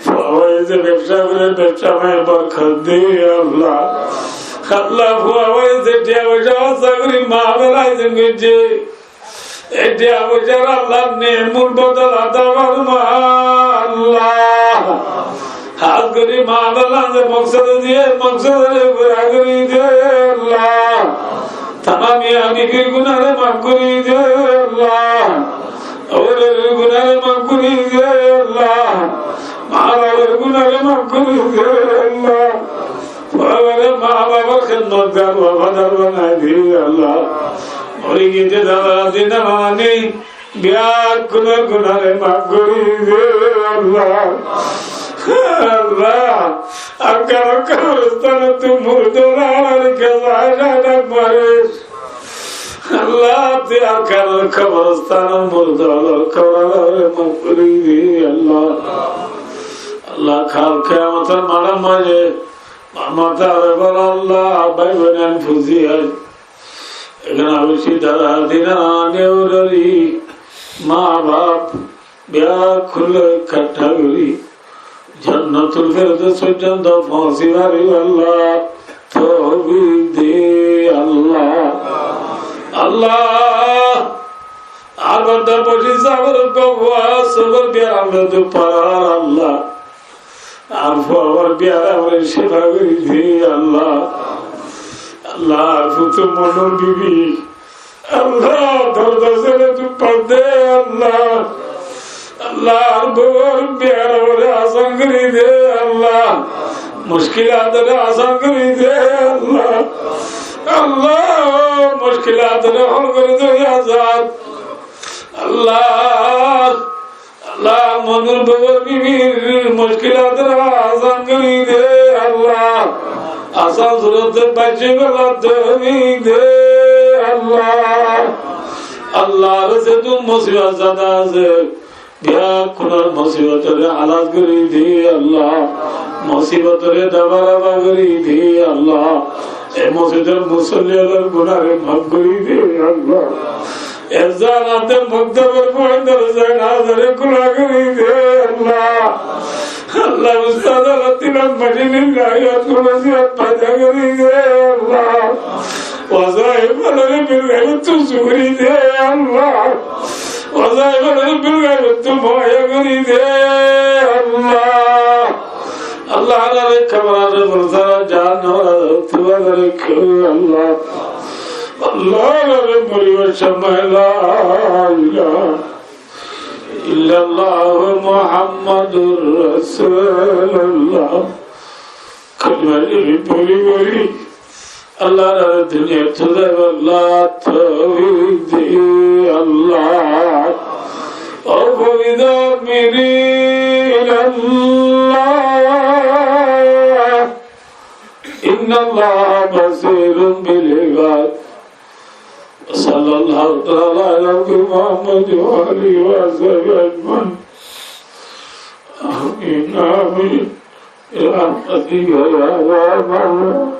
Fua báiye ze bebsa goijje, bebsat borkot de Allah. Allah, fua báiye ze tiya foisa hóros gorí maá-baf ayojon goijje, e tiya foisar Allah nemor bodol ada forma Allah. Hás gorí maá-baf ze moksode diye, moksodore fura gorí de Allah. Tará miya bibir gunare maf gorí de Allah. Ór gunare maf gorí de Allah. Maá-bafor gunare maf gorí de Allah. Fua báiye maá-bafor hédmotgár wafadar banai de Allah. Mori giyé dada-didi, nana-nani, beggúnor gunare maf gorí de Allah. Allah, Arkanor koborostanot murda ókkolore kiyá mare. Allah, tui Arkanor koborostanot murda ókkolore maf gorí de Allah. Allah, kal kiyamotor maçor maze maá-bafor Allah, bái-boin fuain. Eggúne beci dada-didi, nana-nani, ór maá-baf beggúnore ekkattá gorí Jannatul Firdaus foijjonto foóñsi faribar Allah toufik de Allah. Allah, añár banda Bashir sábor uggwá fua sógor biyaram loi duk farer Allah. Añár fuar biyaramore cifa gorí de Allah. Allah, añár futu Monur bibi, Allah, dorde sere duk far de Allah. Allah, añár bouwor biyaramore asan gorí de Allah. Muckilatore asan gorí de Allah. Allah, muckilatore hól gorí de Allah. Allah, Allah, Monur bouwor bibir muckilatore asan gorí de Allah. Asan surote baiccá gorí de Allah. Allah, añárar zedún musibot zada asé, beggúnor musibotore halas gorí de Allah. Musibotore dafa rafa gorí de Allah. E mosjidor musolli ókkolor gunare maf gorí de Allah. E zanaza moktober fuaindor zanazare kula gorí de Allah. Allah, ustad Alauddin Abbasi nillah yat kula ziyat payda gorí de Allah. Wazaif ókkolore bil gaibi tusu gorí de Allah. Wazaif ókkolore bil gaibi tusu muhayya gorí de Allah. Allah, añárar kobor azab, jahannamor azab, tuwá gorí de Allah. Allah, añárar moribar somot la ilaha illallah Muhammadur Rasulullah kalima boli boli Allah, añárar duniyat ttu zaibar Allah toufik de Allah. Ó fobitro miri Allah, innallaha basirun bil ibad. Wa sallallahu ta'ala ala sayyidina Muhammad wa alihi wa sahbihi ajmain. Amin, amin. Bi rahmatika ya arhamar